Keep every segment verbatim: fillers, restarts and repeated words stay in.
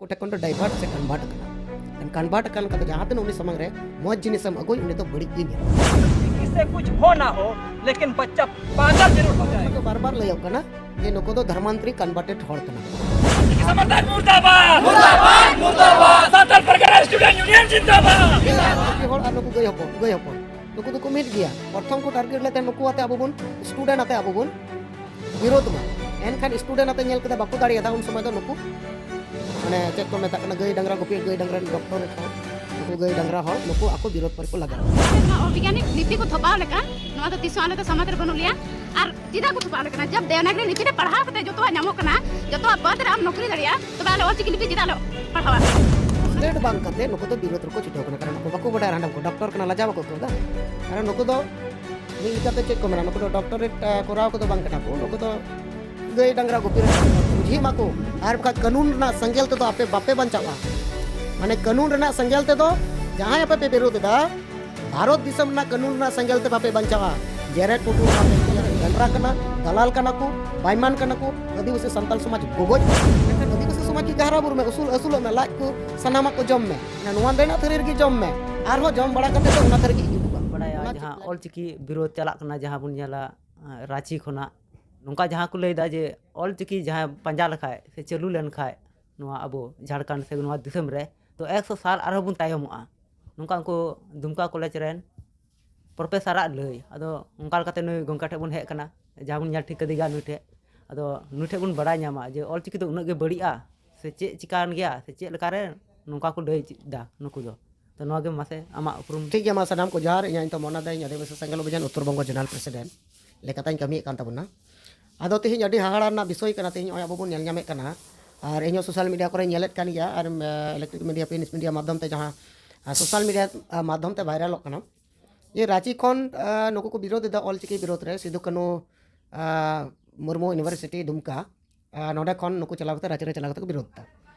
ᱠᱚᱴᱷᱮᱱ ᱠᱷᱚᱱ ᱫᱚ ᱰᱟᱭᱵᱷᱟᱨᱴ ᱥᱮ ᱠᱚᱱᱵᱷᱟᱨᱴ ᱠᱟᱱᱟ᱾ ᱮᱱᱠᱷᱟᱱ ᱠᱚᱱᱵᱷᱟᱨᱴ ᱟᱠᱟᱱ ᱠᱷᱟᱱ ᱫᱚ ᱡᱟᱦᱟᱸ ᱛᱤᱱᱟᱹᱜ ᱩᱱᱤ ᱥᱟᱢᱟᱝ ᱨᱮ ᱢᱚᱡᱽ ᱡᱤᱱᱤᱥ ᱮᱢ ᱟᱹᱜᱩᱭ, ᱩᱱᱤ ᱫᱚ ᱵᱟᱹᱲᱤᱡ ᱜᱮᱭ ᱧᱮᱞᱟ᱾ इससे कुछ हो ना हो, लेकिन बच्चा पागल जरूर हो जाएगा। ᱵᱟᱨ ᱵᱟᱨ ᱞᱟᱹᱭᱚᱜ ᱠᱟᱱᱟ ᱡᱮ ᱱᱩᱠᱩ ᱫᱚ ᱫᱷᱚᱨᱢᱟᱱᱛᱨᱤ ᱠᱚᱱᱵᱷᱟᱨᱴᱮᱰ ᱦᱚᱲ ᱠᱟᱱᱟ᱾ समर्थक मुर्दाबाद, मुर्दाबाद, मुर्दाबाद। सांथाल परगना स्टूडेंट यूनियन जिंदाबाद। ᱪᱤᱠᱤ ᱦᱚᱲ ᱟᱨ ᱱᱩᱠᱩ ᱜᱟᱹᱭ ᱦᱚᱯᱚᱱ, ᱜᱟᱹᱭ ᱦᱚᱯᱚᱱ, ᱱᱩᱠᱩ ᱫᱚᱠᱚ ᱢᱤᱫ ᱜᱮᱭᱟ᱾ ᱯᱨᱚᱛᱷᱚᱢ ᱠᱚ ᱴᱟᱨᱜᱮᱴ ᱞᱮᱫ ᱛᱟᱦᱮᱸᱫ ᱱᱩᱠᱩ ᱟᱛᱮ ᱟᱵᱚ ᱵᱚᱱ, ᱥᱴᱩᱰᱮᱱᱴ ᱟᱛᱮ ᱟᱵᱚ ᱵᱚᱱ ᱵᱤᱨᱳᱫᱷ ᱢᱟ᱾ ᱮᱱᱠᱷᱟᱱ ᱥᱴᱩᱰᱮᱱᱴ ᱟᱛᱮ ᱧᱮᱞ ᱠᱮᱫᱟ ᱵᱟᱠᱚ ᱫᱟᱲᱮᱭᱟᱫᱟ, ᱩᱱ ᱥᱚᱢᱚᱭ ᱫᱚ ᱱᱩᱠᱩ ᱢᱟᱱᱮ ᱪᱮᱫ ᱠᱚ ᱢᱮᱛᱟᱜ ᱠᱟᱱᱟ, ᱜᱟᱹᱭ ᱰᱟᱝᱨᱟ ᱜᱩᱯᱤ, ᱜᱟᱹᱭ ᱰᱟᱝᱨᱟ ᱰᱚᱠᱴᱚᱨᱮᱴ ᱦᱚᱲ, ᱱᱩᱠᱩ ᱜᱟᱹᱭ ᱰᱟᱝᱨᱟ ᱦᱚᱲ ᱱᱩᱠᱩ ᱟᱠᱚ ᱵᱤᱨᱳᱫᱷ ᱯᱚᱨᱮ ᱠᱚ ᱞᱟᱜᱟᱣᱟ᱾ ᱱᱚᱣᱟ ᱚᱵᱤᱜᱽᱜᱟᱱᱤᱠ ᱱᱤᱛᱤ ᱠᱚ ᱛᱷᱚᱯᱟᱣ ᱞᱮᱠᱷᱟᱱ ᱱᱚᱣᱟ ᱫᱚ ᱛᱤᱥ ᱦᱚᱸ ᱟᱞᱮ ᱫᱚ ᱥᱚᱢᱟᱡᱽ ᱨᱮ ᱵᱟᱹᱱᱩᱜ ᱞᱮᱭᱟ᱾ ᱟᱨ ᱪᱮᱫᱟᱜ ᱠᱚ ᱛᱷᱚᱯᱟᱣ ᱞᱮ ᱠᱟᱱᱟ? ᱡᱟᱵ ᱫᱮᱣᱱᱟᱜᱽᱨᱤ ᱞᱤᱯᱤ ᱨᱮ ᱯᱟᱲᱦᱟᱣ ᱠᱟᱛᱮ ᱡᱚᱛᱚᱣᱟᱜ ᱧᱟᱢᱚᱜ ᱠᱟᱱᱟ, ᱡᱚᱛᱚᱣᱟᱜ ᱯᱚᱫ ᱨᱮ ᱟᱢ ᱱᱚᱠᱨᱤ ᱫᱟᱲᱮᱭᱟᱜᱼᱟ, ᱛᱚᱵᱮ ᱟᱞᱮ ᱚᱞᱪᱤᱠᱤ ᱞᱤᱯᱤ ᱪᱮᱫᱟᱜ ᱞᱮ ᱯᱟᱲᱦᱟᱣᱟ? ᱥᱤᱞᱮᱴ ᱵᱟᱝ ᱠᱟᱛᱮ ᱱᱩᱠᱩ ᱫᱚ ᱵᱤᱨᱳᱫᱷ ᱨᱮᱠᱚ ᱪᱷᱩᱴᱟᱹᱣ ᱠᱟᱱᱟ, ᱠᱟᱨᱚᱱ ᱱᱩᱠᱩ ᱵᱟᱠᱚ ᱵᱟᱰᱟᱭᱟ ᱦᱟᱸᱰᱮ ᱠᱚ ᱰᱚᱠᱴᱚᱨ ᱠᱟᱱᱟ, ᱞᱟᱡᱟᱣ ᱵᱟᱠᱚ ᱟᱹᱭᱠᱟᱹᱣ ᱮᱫᱟ᱾ ᱠᱟᱨᱚᱱ ᱱᱩᱠᱩ ᱫᱚ ᱢᱤᱫ ᱞᱮᱠᱟᱛᱮ ᱪᱮᱫ ᱠᱚ ᱢᱮᱱᱟ, ᱱᱩᱠᱩ ᱫᱚ ᱰᱚᱠᱴᱚᱨᱮᱴ ᱠᱚᱨᱟᱣ ᱠᱚᱫᱚ ᱵᱟᱝ ᱠᱟᱱᱟ ᱠᱚ, ᱱᱩᱠᱩ ᱫᱚ ᱜᱟᱹᱭ ᱰᱟᱝᱨᱟ ᱜᱩᱯᱤ ᱨᱮ ᱵᱩᱡᱷᱟᱹᱣ ᱢᱟᱠᱚ᱾ ᱟᱨ ᱵᱟᱠᱷᱟᱡ ᱠᱟᱹᱱᱩᱱ ᱨᱮᱱᱟᱜ ᱥᱮᱸᱜᱮᱞ ᱛᱮᱫᱚ ᱟᱯᱮ ᱵᱟᱯᱮ ᱵᱟᱧᱪᱟᱜᱼᱟ᱾ ᱢᱟᱱᱮ ᱠᱟᱹᱱᱩᱱ ᱨᱮᱱᱟᱜ ᱥᱮᱸᱜᱮᱞ ᱛᱮᱫᱚ ᱡᱟᱦᱟᱸᱭ ᱟᱯᱮ ᱯᱮ ᱵᱤᱨᱳᱫᱷ ᱮᱫᱟ, ᱵᱷᱟᱨᱚᱛ ᱫᱤᱥᱚᱢ ᱨᱮᱱᱟᱜ ᱠᱟᱹᱱᱩᱱ ᱨᱮᱱᱟᱜ ᱥᱮᱸᱜᱮᱞ ᱛᱮ ᱵᱟᱯᱮ ᱵᱟᱧᱪᱟᱜᱼᱟ᱾ ᱡᱮᱨᱮᱫ ᱯᱩᱴᱩᱨ ᱰᱟᱝᱨᱟ ᱠᱟᱱᱟ, ᱫᱟᱞᱟᱞ ᱠᱟᱱᱟ ᱠᱚ, ᱵᱟᱭᱢᱟᱱ ᱠᱟᱱᱟ ᱠᱚ, ᱟᱹᱫᱤᱵᱟᱹᱥᱤ ᱥᱟᱱᱛᱟᱞ ᱥᱚᱢᱟᱡᱽ ᱜᱚᱜᱚᱡ᱾ ᱢᱮᱱᱠᱷᱟᱱ ᱟᱹᱫᱤᱵᱟᱹᱥᱤ ᱥᱚᱢᱟᱡᱽ ᱜᱮ ᱦᱟᱨᱟ ᱵᱩᱨᱩ ᱢᱮ, ᱩᱥᱩᱞ ᱟᱹᱥᱩᱞᱚᱜ ᱢᱮ, ᱞᱟᱡ ᱠᱚ ᱥᱟᱱᱟᱢᱟᱜ ᱠᱚ ᱡᱚᱢ ᱢᱮ, ᱱᱚᱣᱟ ᱨᱮᱱᱟᱜ ᱛᱷᱟᱹᱨᱤ ᱨᱮᱜᱮ ᱡᱚᱢ ᱢᱮ᱾ ᱟᱨᱦᱚᱸ ᱡᱚᱢ ᱵᱟᱲᱟ ᱠᱟᱛᱮ ᱫᱚ ᱚᱱᱟ ᱛᱷᱟᱹᱨᱤ ᱜᱮ ᱦᱤᱡᱩᱜᱼᱟ᱾ ᱵᱟᱲᱟᱭᱟ ᱚᱱᱟ ᱡᱟᱦᱟᱸ ᱪᱮᱫ ᱚᱞᱪᱤᱠᱤ ᱵᱤᱨᱳᱫᱷ ᱪᱟᱞᱟᱜ ᱠᱟᱱᱟ, ᱡᱟᱦᱟᱸ ᱵᱚᱱ ᱧᱮᱞᱟ ᱟᱸ, ᱨᱟᱸᱪᱤ ᱠᱷᱚᱱᱟᱜ ᱱᱚᱝᱠᱟ ᱡᱟᱦᱟᱸ ᱠᱚ ᱞᱟᱹᱭᱫᱟ ᱡᱮ ᱚᱞᱪᱤᱠᱤ ᱡᱟᱦᱟᱸᱭ ᱯᱟᱸᱡᱟ ᱞᱮᱠᱷᱟᱡ ᱥᱮ ᱪᱟᱹᱞᱩ ᱞᱮᱱᱠᱷᱟᱡ ᱱᱚᱣᱟ ᱟᱵᱚ ᱡᱷᱟᱲᱠᱷᱚᱸᱰ ᱥᱮ ᱱᱚᱣᱟ ᱫᱤᱥᱚᱢ ᱨᱮ, ᱛᱚ ᱮᱠᱥᱚ ᱥᱟᱞ ᱟᱨᱦᱚᱸ ᱵᱚᱱ ᱛᱟᱭᱚᱢᱚᱜᱼᱟ᱾ ᱱᱚᱝᱠᱟ ᱩᱱᱠᱩ ᱫᱩᱢᱠᱟ ᱠᱚᱞᱮᱡᱽ ᱨᱮᱱ ᱯᱨᱚᱯᱷᱮᱥᱟᱨᱟᱜ ᱞᱟᱹᱭ᱾ ᱟᱫᱚ ᱚᱱᱠᱟ ᱞᱮᱠᱟᱛᱮ ᱱᱩᱭ ᱜᱚᱢᱠᱮ ᱴᱷᱮᱱ ᱵᱚᱱ ᱦᱮᱡ ᱟᱠᱟᱱᱟ, ᱡᱟᱦᱟᱸ ᱵᱚᱱ ᱧᱮᱞ ᱴᱷᱤᱠ ᱠᱟᱫᱮ ᱜᱮᱭᱟ ᱱᱩᱭ ᱴᱷᱮᱱ᱾ ᱟᱫᱚ ᱱᱩᱭ ᱴᱷᱮᱱ ᱵᱚᱱ ᱵᱟᱲᱟᱭ ᱧᱟᱢᱟ ᱡᱮ ᱚᱞᱪᱤᱠᱤ ᱫᱚ ᱩᱱᱟᱹᱜ ᱜᱮ ᱵᱟᱹᱲᱤᱡᱼᱟ ᱥᱮ ᱪᱮᱫ ᱪᱤᱠᱟᱹᱱ ᱜᱮᱭᱟ ᱥᱮ ᱪᱮᱫ ᱞᱮᱠᱟᱨᱮ ᱱᱚᱝᱠᱟ ᱠᱚ ᱞᱟᱹᱭ ᱮᱫᱟ ᱱᱩᱠᱩ ᱫᱚ᱾ ᱛᱚ ᱱᱚᱣᱟ ᱜᱮ ᱢᱟᱥᱮ ᱟᱢᱟᱜ ᱩᱯᱨᱩᱢ᱾ ᱴᱷᱤᱠ ᱜᱮᱭᱟ, ᱢᱟ ᱥᱟᱱᱟᱢ ᱠᱚ ᱡᱚᱦᱟᱨ᱾ ᱤᱧᱟᱹᱜ ᱧᱩᱛᱩᱢ ᱢᱚᱱᱟ ᱫᱟᱹᱭ, ᱤᱧ ᱟᱹᱫᱤᱵᱟᱹᱥᱤ ᱥᱮᱸᱜᱮᱞ ᱚᱵᱷᱤᱡᱟᱱ ᱩᱛᱛᱚᱨ ᱵᱚᱝᱜᱚ ᱡᱚᱱᱟᱞ ᱯᱨᱮᱥᱤᱰᱮᱱᱴ ᱞᱮᱠᱟᱛᱮᱧ ᱠᱟᱹᱢᱤᱭᱮᱫ ᱠᱟᱱ ᱛᱟᱵᱚᱱᱟ᱾ ᱟᱫᱚ ᱛᱮᱦᱮᱧ ᱟᱹᱰᱤ ᱦᱟᱦᱟᱲᱟ ᱨᱮᱱᱟᱜ ᱵᱤᱥᱚᱭ ᱠᱟᱱᱟ, ᱛᱮᱦᱮᱧ ᱱᱚᱜᱼᱚᱭ ᱟᱵᱚ ᱵᱚᱱ ᱧᱮᱞ ᱧᱟᱢᱮᱫ ᱠᱟᱱᱟ, ᱟᱨ ᱤᱧᱦᱚᱸ ᱥᱳᱥᱟᱞ ᱢᱤᱰᱤᱭᱟ ᱠᱚᱨᱮ ᱧᱮᱞᱮᱫ ᱠᱟᱱ ᱜᱮᱭᱟ, ᱟᱨ ᱤᱞᱮᱠᱴᱨᱤᱠ ᱢᱤᱰᱤᱭᱟ, ᱯᱨᱤᱱᱴ ᱢᱤᱰᱤᱭᱟ ᱢᱟᱫᱽᱫᱷᱚᱢ ᱛᱮ ᱡᱟᱦᱟᱸ ᱥᱳᱥᱟᱞ ᱢᱤᱰᱤᱭᱟ ᱢᱟᱫᱽᱫᱷᱚᱢ ᱛᱮ ᱵᱷᱟᱭᱨᱟᱞᱚᱜ ᱠᱟᱱᱟ, ᱡᱮ ᱨᱟᱸᱪᱤ ᱠᱷᱚᱱ ᱟᱸ, ᱱᱩᱠᱩ ᱠᱚ ᱵᱤᱨᱳᱫᱷ ᱮᱫᱟ ᱚᱞᱪᱤᱠᱤ ᱵᱤᱨᱳᱫᱷ ᱨᱮ, ᱥᱤᱫᱩ ᱠᱟᱹᱱᱩ ᱟᱸ, ᱢᱩᱨᱢᱩ ᱤᱭᱩᱱᱤᱵᱷᱟᱨᱥᱤᱴᱤ ᱫᱩᱢᱠᱟ, ᱟᱸ, ᱱᱚᱸᱰᱮ ᱠᱷᱚᱱ ᱱᱩᱠᱩ ᱪᱟᱞᱟᱣ ᱠᱟᱛᱮ ᱨᱟᱸᱪᱤ ᱨᱮ ᱪᱟᱞᱟᱣ ᱠᱟᱛᱮ ᱠᱚ ᱵᱤᱨᱳᱫᱷ ᱮᱫᱟ᱾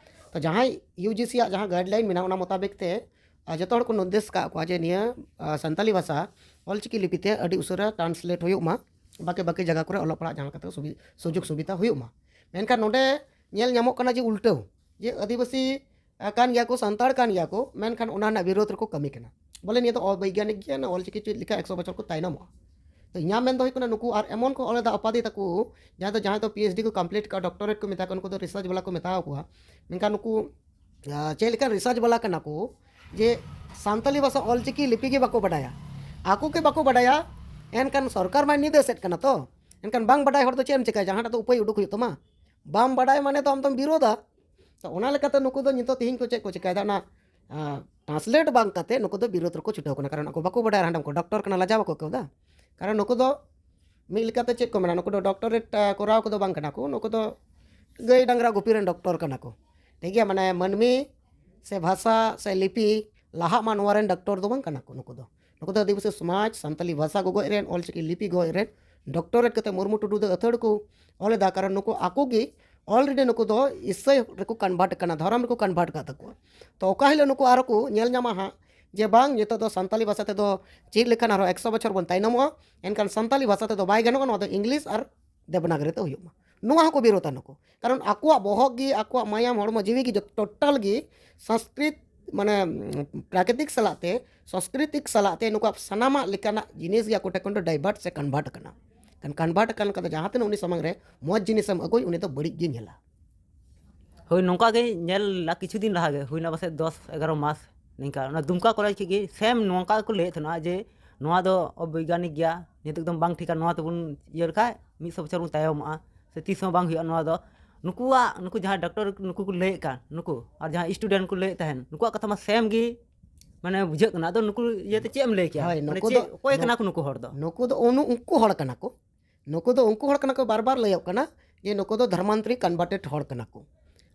ᱛᱚ ᱡᱟᱦᱟᱸᱭ ᱤᱭᱩ ᱡᱤ ᱥᱤ ᱟᱜ ᱡᱟᱦᱟᱸ ᱜᱟᱭᱤᱰᱞᱟᱭᱤᱱ ᱢᱮᱱᱟᱜᱼᱟ, ᱚᱱᱟ ᱢᱚᱛᱟᱵᱤᱠ ᱛᱮ ᱟᱸ, ᱡᱚᱛᱚ ᱦᱚᱲ ᱠᱚ ᱱᱤᱨᱫᱮᱥ ᱟᱠᱟᱫ ᱠᱚᱣᱟ ᱡᱮ ᱱᱤᱭᱟᱹ ᱟᱸ, ᱥᱟᱱᱛᱟᱞᱤ ᱵᱷᱟᱥᱟ ᱚᱞᱪᱤᱠᱤ ᱞᱤᱯᱤ ᱛᱮ ᱟᱹᱰᱤ ᱩᱥᱟᱹᱨᱟ ᱴᱨᱟᱱᱥᱞᱮᱴ ᱦᱩᱭᱩᱜ ᱢᱟ, ᱵᱟᱠᱤ ᱵᱟᱠᱤ ᱡᱟᱭᱜᱟ ᱠᱚᱨᱮ ᱚᱞᱚᱜ ᱯᱟᱲᱦᱟᱜ ᱡᱟᱦᱟᱸ ᱞᱮᱠᱟᱛᱮ ᱥᱩᱵᱤ- ᱥᱩᱡᱳᱜᱽ ᱥᱩᱵᱤᱫᱷᱟ ᱦᱩᱭᱩᱜ ᱢᱟ᱾ ᱢᱮᱱᱠᱷᱟᱱ ᱱᱚᱸᱰᱮ ᱧᱮᱞ ᱧᱟᱢᱚᱜ ᱠᱟᱱᱟ ᱡᱮ ᱩᱞᱴᱟᱹᱣ, ᱡᱮ ᱟᱹᱫᱤᱵᱟᱹᱥᱤ ᱠᱟᱱ ᱜᱮᱭᱟ ᱠᱚ, ᱥᱟᱱᱛᱟᱲ ᱠᱟᱱ ᱜᱮᱭᱟ ᱠᱚ, ᱢᱮᱱᱠᱷᱟᱱ ᱚᱱᱟ ᱨᱮᱱᱟᱜ ᱵᱤᱨᱳᱫᱷ ᱨᱮᱠᱚ ᱠᱟᱹᱢᱤ ᱠᱟᱱᱟ᱾ ᱵᱚᱞᱮ ᱱᱤᱭᱟᱹ ᱫᱚ ᱚᱵᱳᱭᱜᱟᱱᱤᱠ ᱜᱮᱭᱟ, ᱱᱚᱣᱟ ᱚᱞᱪᱤᱠᱤ ᱪᱮᱫ ᱞᱮᱠᱟ ᱮᱠᱥᱚ ᱵᱚᱪᱷᱚᱨ ᱠᱚ ᱛᱟᱭᱱᱚᱢᱚᱜᱼᱟ᱾ ᱛᱚ ᱤᱧᱟᱹᱜ ᱢᱮᱱ ᱫᱚ ᱦᱩᱭᱩᱜ ᱠᱟᱱᱟ, ᱱᱩᱠᱩ ᱟᱨ ᱮᱢᱚᱱ ᱠᱚ ᱚᱞᱮᱫᱟ ᱚᱯᱟᱫᱤ ᱛᱟᱠᱚ, ᱡᱟᱦᱟᱸᱭ ᱫᱚ, ᱡᱟᱦᱟᱸᱭ ᱫᱚ ᱯᱤ ᱮᱭᱤᱪ ᱰᱤ ᱠᱚ ᱠᱚᱢᱯᱞᱤᱴ ᱠᱟᱜᱼᱟ, ᱰᱚᱠᱴᱚᱨᱮᱴ ᱠᱚ ᱢᱮᱛᱟ ᱠᱚᱣᱟ, ᱩᱱᱠᱩ ᱫᱚ ᱨᱤᱥᱟᱨᱪ ᱵᱟᱞᱟ ᱠᱚ ᱢᱮᱛᱟ ᱠᱚᱣᱟ᱾ ᱢᱮᱱᱠᱷᱟᱱ ᱱᱩᱠᱩ, ᱟᱸ, ᱪᱮᱫ ᱞᱮᱠᱟᱱ ᱨᱤᱥᱟᱨᱪ ᱵᱟᱞᱟ ᱠᱟᱱᱟ ᱠᱚ ᱡᱮ ᱥᱟᱱᱛᱟᱞᱤ ᱵᱷᱟᱥᱟ ᱚᱞᱪᱤᱠᱤ ᱞᱤᱯᱤ ᱜᱮ ᱵᱟᱠᱚ ᱵᱟᱰᱟᱭᱟ? ᱟᱠᱚ ᱜᱮ ᱵᱟᱠᱚ ᱵᱟᱰᱟᱭᱟ, ᱮᱱᱠᱷᱟᱱ ᱥᱚᱨᱠᱟᱨ ᱢᱟᱭ ᱱᱤᱨᱫᱮᱥᱮᱫ ᱠᱟᱱᱟ ᱛᱚ᱾ ᱮᱱᱠᱷᱟᱱ ᱵᱟᱝ ᱵᱟᱰᱟᱭ ᱦᱚᱲ ᱫᱚ ᱪᱮᱫ ᱮᱢ ᱪᱤᱠᱟᱹᱭᱟ? ᱡᱟᱦᱟᱸᱴᱟᱜ ᱫᱚ ᱩᱯᱟᱹᱭ ᱩᱰᱩᱠ ᱦᱩᱭᱩᱜ ᱛᱟᱢᱟ᱾ ᱵᱟᱢ ᱵᱟᱰᱟᱭ ᱢᱟᱱᱮ ᱫᱚ ᱟᱢ ᱫᱚᱢ ᱵᱤᱨᱳᱫᱟ᱾ ᱛᱚ ᱚᱱᱟ ᱞᱮᱠᱟᱛᱮ ᱱᱩᱠᱩ ᱫᱚ ᱱᱤᱛᱚᱜ ᱛᱮᱦᱮᱧ ᱠᱚ ᱪᱮᱫ ᱠᱚ ᱪᱤᱠᱟᱹᱭᱮᱫᱟ, ᱚᱱᱟ, ᱟᱸ, ᱴᱨᱟᱱᱥᱞᱮᱴ ᱵᱟᱝ ᱠᱟᱛᱮ ᱱᱩᱠᱩ ᱫᱚ ᱵᱤᱨᱳᱫ ᱨᱮᱠᱚ ᱪᱷᱩᱴᱟᱹᱣ ᱠᱟᱱᱟ᱾ ᱠᱟᱨᱚᱱ ᱟᱠᱚ ᱵᱟᱠᱚ ᱵᱟᱰᱟᱭᱟ, ᱦᱟᱸᱰᱮ ᱠᱚ ᱰᱚᱠᱴᱚᱨ ᱠᱟᱱᱟ, ᱞᱟᱡᱟᱣ ᱵᱟᱠᱚ ᱟᱹᱭᱠᱟᱹᱣ ᱮᱫᱟ᱾ ᱠᱟᱨᱚᱱ ᱱᱩᱠᱩ ᱫᱚ ᱢᱤᱫ ᱞᱮᱠᱟᱛᱮ ᱪᱮᱫ ᱠᱚ ᱢᱮᱱᱟ, ᱱᱩᱠᱩ ᱫᱚ ᱰᱚᱠᱴᱚᱨᱮᱴ, ᱟᱸ, ᱠᱚᱨᱟᱣ ᱠᱚᱫᱚ ᱵᱟᱝ ᱠᱟᱱᱟ ᱠᱚ, ᱱᱩᱠᱩ ᱫᱚ ᱜᱟᱹᱭ ᱰᱟᱝᱨᱟ ᱜᱩᱯᱤ ᱨᱮᱱ ᱰᱚᱠᱴᱚᱨ ᱠᱟᱱᱟ ᱠᱚ᱾ ᱴᱷᱤᱠ ᱜᱮᱭᱟ, ᱢᱟᱱᱮ ᱢᱟᱹᱱᱢᱤ ᱥᱮ ᱵᱷᱟᱥᱟ ᱥᱮ ᱞᱤᱯᱤ ᱞᱟᱦᱟᱜ ᱢᱟ, ᱱᱚᱣᱟ ᱨᱮᱱ ᱰᱚᱠᱴᱚᱨ ᱫᱚ ᱵᱟᱝ ᱠᱟᱱᱟ ᱠᱚ ᱱᱩᱠᱩ ᱫᱚ᱾ ᱱᱩᱠᱩ ᱫᱚ ᱟᱹᱫᱤᱵᱟᱹᱥᱤ ᱥᱚᱢᱟᱡᱽ, ᱥᱟᱱᱛᱟᱞᱤ ᱵᱷᱟᱥᱟ ᱜᱚᱜᱚᱡ ᱨᱮᱱ, ᱚᱞᱪᱤᱠᱤ ᱞᱤᱯᱤ ᱜᱚᱜᱚᱡ ᱨᱮᱱ, ᱰᱚᱠᱴᱚᱨᱮᱴ ᱠᱟᱛᱮ ᱢᱩᱨᱢᱩ ᱴᱩᱰᱩ ᱫᱚ ᱟᱹᱛᱷᱟᱹᱲ ᱠᱚ ᱚᱞ ᱮᱫᱟ᱾ ᱠᱟᱨᱚᱱ ᱱᱩᱠᱩ ᱟᱠᱚ ᱜᱮ already ᱱᱩᱠᱩ ᱫᱚ ᱤᱥᱟᱹᱭ ᱨᱮᱠᱚ ᱠᱚᱱᱵᱷᱟᱨᱴ ᱠᱟᱱᱟ, ᱫᱷᱚᱨᱚᱢ ᱨᱮᱠᱚ ᱠᱚᱱᱵᱷᱟᱨᱴ ᱠᱟᱜ ᱛᱟᱠᱚᱣᱟ᱾ ᱛᱚ ᱚᱠᱟ ᱦᱤᱞᱳᱜ ᱱᱩᱠᱩ ᱟᱨᱚ ᱠᱚ ᱧᱮᱞ ᱧᱟᱢᱟ ᱦᱟᱸᱜ ᱡᱮ ᱵᱟᱝ, ᱱᱤᱛᱚᱜ ᱫᱚ ᱥᱟᱱᱛᱟᱞᱤ ᱵᱷᱟᱥᱟ ᱛᱮᱫᱚ ᱪᱮᱫ ᱞᱮᱠᱷᱟᱱ ᱟᱨᱦᱚᱸ ᱮᱠᱥᱚ ᱵᱚᱪᱷᱚᱨ ᱵᱚᱱ ᱛᱟᱭᱱᱚᱢᱚᱜᱼᱟ, ᱮᱱᱠᱷᱟᱱ ᱥᱟᱱᱛᱟᱞᱤ ᱵᱷᱟᱥᱟ ᱛᱮᱫᱚ ᱵᱟᱭ ᱜᱟᱱᱚᱜᱼᱟ, ᱱᱚᱣᱟ ᱫᱚ ᱤᱝᱞᱤᱥ ᱟᱨ ᱫᱮᱵᱽᱱᱟᱜᱽᱨᱤ ᱛᱮ ᱦᱩᱭᱩᱜ ᱢᱟ, ᱱᱚᱣᱟ ᱦᱚᱸᱠᱚ ᱵᱤᱨᱳᱫᱟ ᱱᱩᱠᱩ᱾ ᱠᱟᱨᱚᱱ ᱟᱠᱚᱣᱟᱜ ᱵᱚᱦᱚᱜ ᱜᱮ, ᱟᱠᱚᱣᱟᱜ ᱢᱟᱭᱟᱢ, ᱦᱚᱲᱢᱚ ᱡᱤᱣᱤ ᱜᱮ ᱡᱚᱛᱚ ᱴᱳᱴᱟᱞ ᱜᱮ ᱥᱚᱝᱥᱠᱨᱤᱛ, ᱢᱟᱱᱮ, ᱩᱢ, ᱯᱨᱟᱠᱨᱤᱛᱤᱠ ᱥᱟᱞᱟᱜ ᱛᱮ, ᱥᱚᱝᱥᱠᱨᱤᱛᱤᱠ ᱥᱟᱞᱟᱜ ᱛᱮ ᱱᱩᱠᱩᱣᱟᱜ ᱥᱟᱱᱟᱢᱟᱜ ᱞᱮᱠᱟᱱᱟᱜ ᱡᱤᱱᱤᱥ ᱜᱮ ᱟᱠᱚ ᱴᱷᱮᱱ ᱠᱷᱚᱱ ᱫᱚ ᱰᱟᱭᱵᱷᱟᱨᱴ ᱥᱮ ᱠᱚᱱᱵᱷᱟᱨᱴ ᱠᱟᱱᱟ᱾ ᱠᱷᱟᱱ ᱠᱚᱱᱵᱷᱟᱨᱴ ᱟᱠᱟᱱ ᱠᱷᱟᱱ ᱫᱚ ᱡᱟᱦᱟᱸ ᱛᱤᱱᱟᱹᱜ ᱩᱱᱤ ᱥᱟᱢᱟᱝ ᱨᱮ ᱢᱚᱡᱽ ᱡᱤᱱᱤᱥ ᱮᱢ ᱟᱹᱜᱩᱭ, ᱩᱱᱤ ᱫᱚ ᱵᱟᱹᱲᱤᱡ ᱜᱮᱭ ᱧᱮᱞᱟ᱾ ᱦᱳᱭ, ᱱᱚᱝᱠᱟ ᱜᱮ ᱧᱮᱞ ᱞᱮᱱᱟ ᱠᱤᱪᱷᱩ ᱫᱤᱱ ᱞᱟᱦᱟ ᱜᱮ, ᱦᱩᱭᱱᱟ ᱯᱟᱥᱮᱡ ᱫᱚᱥ ᱮᱜᱟᱨᱚ ᱢᱟᱥ ᱱᱤᱝᱠᱟ᱾ ᱚᱱᱟ ᱫᱩᱢᱠᱟ ᱠᱚᱞᱮᱡᱽ ᱠᱷᱚᱱ ᱜᱮ ᱥᱮᱢ ᱱᱚᱝᱠᱟ ᱜᱮᱠᱚ ᱞᱟᱹᱭᱮᱫ ᱛᱟᱦᱮᱱᱟ ᱡᱮ ᱱᱚᱣᱟ ᱫᱚ ᱚᱵᱳᱭᱜᱟᱱᱤᱠ ᱜᱮᱭᱟ, ᱱᱤᱛᱚᱜ ᱮᱠᱫᱚᱢ ᱵᱟᱝ ᱴᱷᱤᱠᱟ, ᱱᱚᱣᱟ ᱛᱮᱵᱚᱱ ᱤᱭᱟᱹ ᱞᱮᱠᱷᱟᱡ ᱢᱤᱫ ᱥᱚ ᱵᱚᱪᱷᱚᱨ ᱵᱚᱱ ᱛᱟᱭᱚᱢᱚᱜᱼᱟ, ᱥᱮ ᱛᱤᱥ ᱦᱚᱸ ᱵᱟᱝ ᱦᱩᱭᱩᱜᱼᱟ ᱱᱚᱣᱟ ᱫᱚ᱾ ᱱᱩᱠᱩᱣᱟᱜ, ᱱᱩᱠᱩ ᱡᱟᱦᱟᱸᱭ ᱰᱚᱠᱴᱚᱨ ᱱᱩᱠᱩ ᱠᱚ ᱞᱟᱹᱭᱮᱫ ᱠᱟᱱ, ᱱᱩᱠᱩ ᱟᱨ ᱡᱟᱦᱟᱸᱭ ᱥᱴᱩᱰᱮᱱᱴ ᱠᱚ ᱞᱟᱹᱭᱮᱫ ᱛᱟᱦᱮᱱ, ᱱᱩᱠᱩᱣᱟᱜ ᱠᱟᱛᱷᱟ ᱢᱟ ᱥᱮᱢ ᱜᱮ, ᱢᱟᱱᱮ, ᱵᱩᱡᱷᱟᱹᱜ ᱠᱟᱱᱟ᱾ ᱟᱫᱚ ᱱᱩᱠᱩ ᱤᱭᱟᱹᱛᱮ ᱪᱮᱫ ᱮᱢ ᱞᱟᱹᱭ ᱠᱮᱭᱟ? ᱦᱳᱭ, ᱢᱟᱱᱮ, ᱱᱩᱠᱩ ᱪᱮᱫ, ᱫᱚ, ᱚᱠᱚᱭ ᱱᱩ-, ᱠᱟᱱᱟ ᱠᱚ ᱱᱩᱠᱩ ᱦᱚᱲ ᱫᱚ? ᱱᱩᱠᱩ ᱫᱚ ᱩᱱᱩ-, ᱩᱱᱠᱩ ᱦᱚᱲ ᱠᱟᱱᱟ ᱠᱚ᱾ ᱱᱩᱠᱩ ᱫᱚ ᱩᱱᱠᱩ ᱦᱚᱲ ᱠᱟᱱᱟ ᱠᱚ, ᱵᱟᱨ ᱵᱟᱨ ᱞᱟᱹᱭᱚᱜ ᱠᱟᱱᱟ ᱡᱮ ᱱᱩᱠᱩ ᱫᱚ ᱫᱷᱚᱨᱢᱟᱱᱛᱚᱨᱤ ᱠᱚᱱᱵᱷᱟᱨᱴᱮᱰ ᱦᱚᱲ ᱠᱟᱱᱟ ᱠᱚ᱾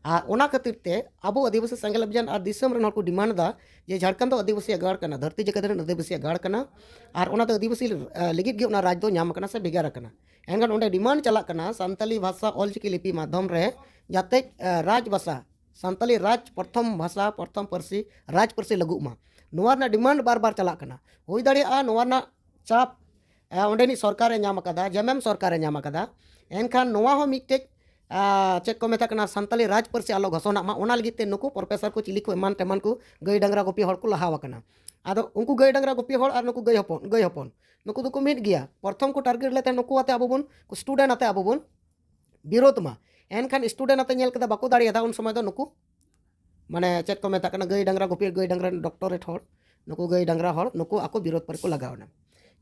ᱟᱨ ᱚᱱᱟ ᱠᱷᱟᱹᱛᱤᱨ ᱛᱮ ᱟᱵᱚ ᱟᱹᱫᱤᱵᱟᱹᱥᱤ ᱥᱮᱸᱜᱮᱞ ᱚᱵᱷᱤᱡᱟᱱ ᱟᱨ ᱫᱤᱥᱚᱢ ᱨᱮᱱ ᱦᱚᱲ ᱠᱚ ᱰᱤᱢᱟᱱᱰ ᱮᱫᱟ ᱡᱮ ᱡᱷᱟᱲᱠᱷᱚᱸᱰ ᱫᱚ ᱟᱹᱫᱤᱵᱟᱹᱥᱤᱭᱟᱜ ᱜᱟᱲ ᱠᱟᱱᱟ, ᱫᱷᱟᱹᱨᱛᱤ ᱡᱟᱠᱟᱛ ᱨᱮᱱ ᱟᱹᱫᱤᱵᱟᱹᱥᱤᱭᱟᱜ ᱜᱟᱲ ᱠᱟᱱᱟ, ᱟᱨ ᱚᱱᱟ ᱫᱚ ᱟᱹᱫᱤᱵᱟᱹᱥᱤ, ᱟ, ᱞᱟᱹᱜᱤᱫ ᱜᱮ ᱚᱱᱟ ᱨᱟᱡᱽ ᱫᱚ ᱧᱟᱢ ᱟᱠᱟᱱᱟ ᱥᱮ ᱵᱷᱮᱜᱟᱨ ᱟᱠᱟᱱᱟ᱾ ᱮᱱᱠᱷᱟᱱ ᱚᱸᱰᱮ ᱰᱤᱢᱟᱱᱰ ᱪᱟᱞᱟᱜ ᱠᱟᱱᱟ ᱥᱟᱱᱛᱟᱞᱤ ᱵᱷᱟᱥᱟ ᱚᱞᱪᱤᱠᱤ ᱞᱤᱯᱤ ᱢᱟᱫᱽᱫᱷᱚᱢ ᱨᱮ ᱡᱟᱛᱮ, ᱟ, ᱨᱟᱡᱽ ᱵᱷᱟᱥᱟ, ᱥᱟᱱᱛᱟᱞᱤ ᱨᱟᱡᱽ ᱯᱨᱚᱛᱷᱚᱢ ᱵᱷᱟᱥᱟ, ᱯᱨᱚᱛᱷᱚᱢ ᱯᱟᱹᱨᱥᱤ, ᱨᱟᱡᱽ ᱯᱟᱹᱨᱥᱤ ᱞᱟᱹᱜᱩᱜ ᱢᱟ᱾ ᱱᱚᱣᱟ ᱨᱮᱱᱟᱜ ᱰᱤᱢᱟᱱᱰ ᱵᱟᱨ ᱵᱟᱨ ᱪᱟᱞᱟᱜ ᱠᱟᱱᱟ᱾ ᱦᱩᱭ ᱫᱟᱲᱮᱭᱟᱜᱼᱟ ᱱᱚᱣᱟ ᱨᱮᱱᱟᱜ ᱪᱟᱯ, ᱟ, ᱚᱸᱰᱮᱱᱤᱡ ᱥᱚᱨᱠᱟᱨᱮ ᱧᱟᱢ ᱟᱠᱟᱫᱟ, ᱡᱮᱢᱮᱢ ᱥᱚᱨᱠᱟᱨᱮ ᱧᱟᱢ ᱟᱠᱟᱫᱟ᱾ ᱮᱱᱠᱷᱟᱱ ᱱᱚᱣᱟ ᱦᱚᱸ ᱢᱤᱫᱴᱮᱡ ᱟᱨ ᱪᱮᱫ ᱠᱚ ᱢᱮᱛᱟᱜ ᱠᱟᱱᱟ, ᱥᱟᱱᱛᱟᱞᱤ ᱨᱟᱡᱽ ᱯᱟᱹᱨᱥᱤ ᱟᱞᱚ ᱜᱷᱳᱥᱚᱱᱟᱜ ᱢᱟ, ᱚᱱᱟ ᱞᱟᱹᱜᱤᱫ ᱛᱮ ᱱᱩᱠᱩ ᱯᱨᱚᱯᱷᱮᱥᱚᱨ ᱠᱚ ᱪᱤᱞᱤ ᱠᱚ ᱮᱢᱟᱱ ᱛᱮᱢᱟᱱ ᱠᱚ ᱜᱟᱹᱭ ᱰᱟᱝᱨᱟ ᱜᱩᱯᱤ ᱦᱚᱲ ᱠᱚ ᱞᱟᱦᱟᱣ ᱟᱠᱟᱱᱟ᱾ ᱟᱫᱚ ᱩᱱᱠᱩ ᱜᱟᱹᱭ ᱰᱟᱝᱨᱟ ᱜᱩᱯᱤ ᱦᱚᱲ ᱟᱨ ᱱᱩᱠᱩ ᱜᱟᱹᱭ ᱦᱚᱯᱚᱱ, ᱜᱟᱹᱭ ᱦᱚᱯᱚᱱ, ᱱᱩᱠᱩ ᱫᱚᱠᱚ ᱢᱤᱫ ᱜᱮᱭᱟ᱾ ᱯᱨᱚᱛᱷᱚᱢ ᱠᱚ ᱴᱟᱨᱜᱮᱴ ᱞᱮᱫ ᱛᱟᱦᱮᱸᱫ ᱱᱩᱠᱩ ᱟᱛᱮ ᱟᱵᱚ ᱵᱚᱱ, ᱥᱴᱩᱰᱮᱱᱴ ᱟᱛᱮ ᱟᱵᱚ ᱵᱚᱱ ᱵᱤᱨᱳᱫᱷ ᱢᱟ᱾ ᱮᱱᱠᱷᱟᱱ ᱥᱴᱩᱰᱮᱱᱴ ᱟᱛᱮ ᱧᱮᱞ ᱠᱮᱫᱟ, ᱵᱟᱠᱚ ᱫᱟᱲᱮᱭᱟᱫᱟ᱾ ᱩᱱ ᱥᱚᱢᱚᱭ ᱫᱚ ᱱᱩᱠᱩ, ᱢᱟᱱᱮ, ᱪᱮᱫ ᱠᱚ ᱢᱮᱛᱟᱜ ᱠᱟᱱᱟ, ᱜᱟᱹᱭ ᱰᱟᱝᱨᱟ ᱜᱩᱯᱤ, ᱜᱟᱹᱭ ᱰᱟᱝᱨᱟ ᱰᱚᱠᱴᱚᱨᱮᱴ ᱦᱚᱲ, ᱱᱩᱠᱩ ᱜᱟᱹᱭ ᱰᱟᱝᱨᱟ ᱦᱚᱲ, ᱱᱩᱠᱩ ᱟᱠᱚ ᱵᱤᱨᱳᱫᱷ ᱯᱚᱨᱮ ᱠᱚ ᱞᱟᱜᱟᱣ ᱮᱱᱟ᱾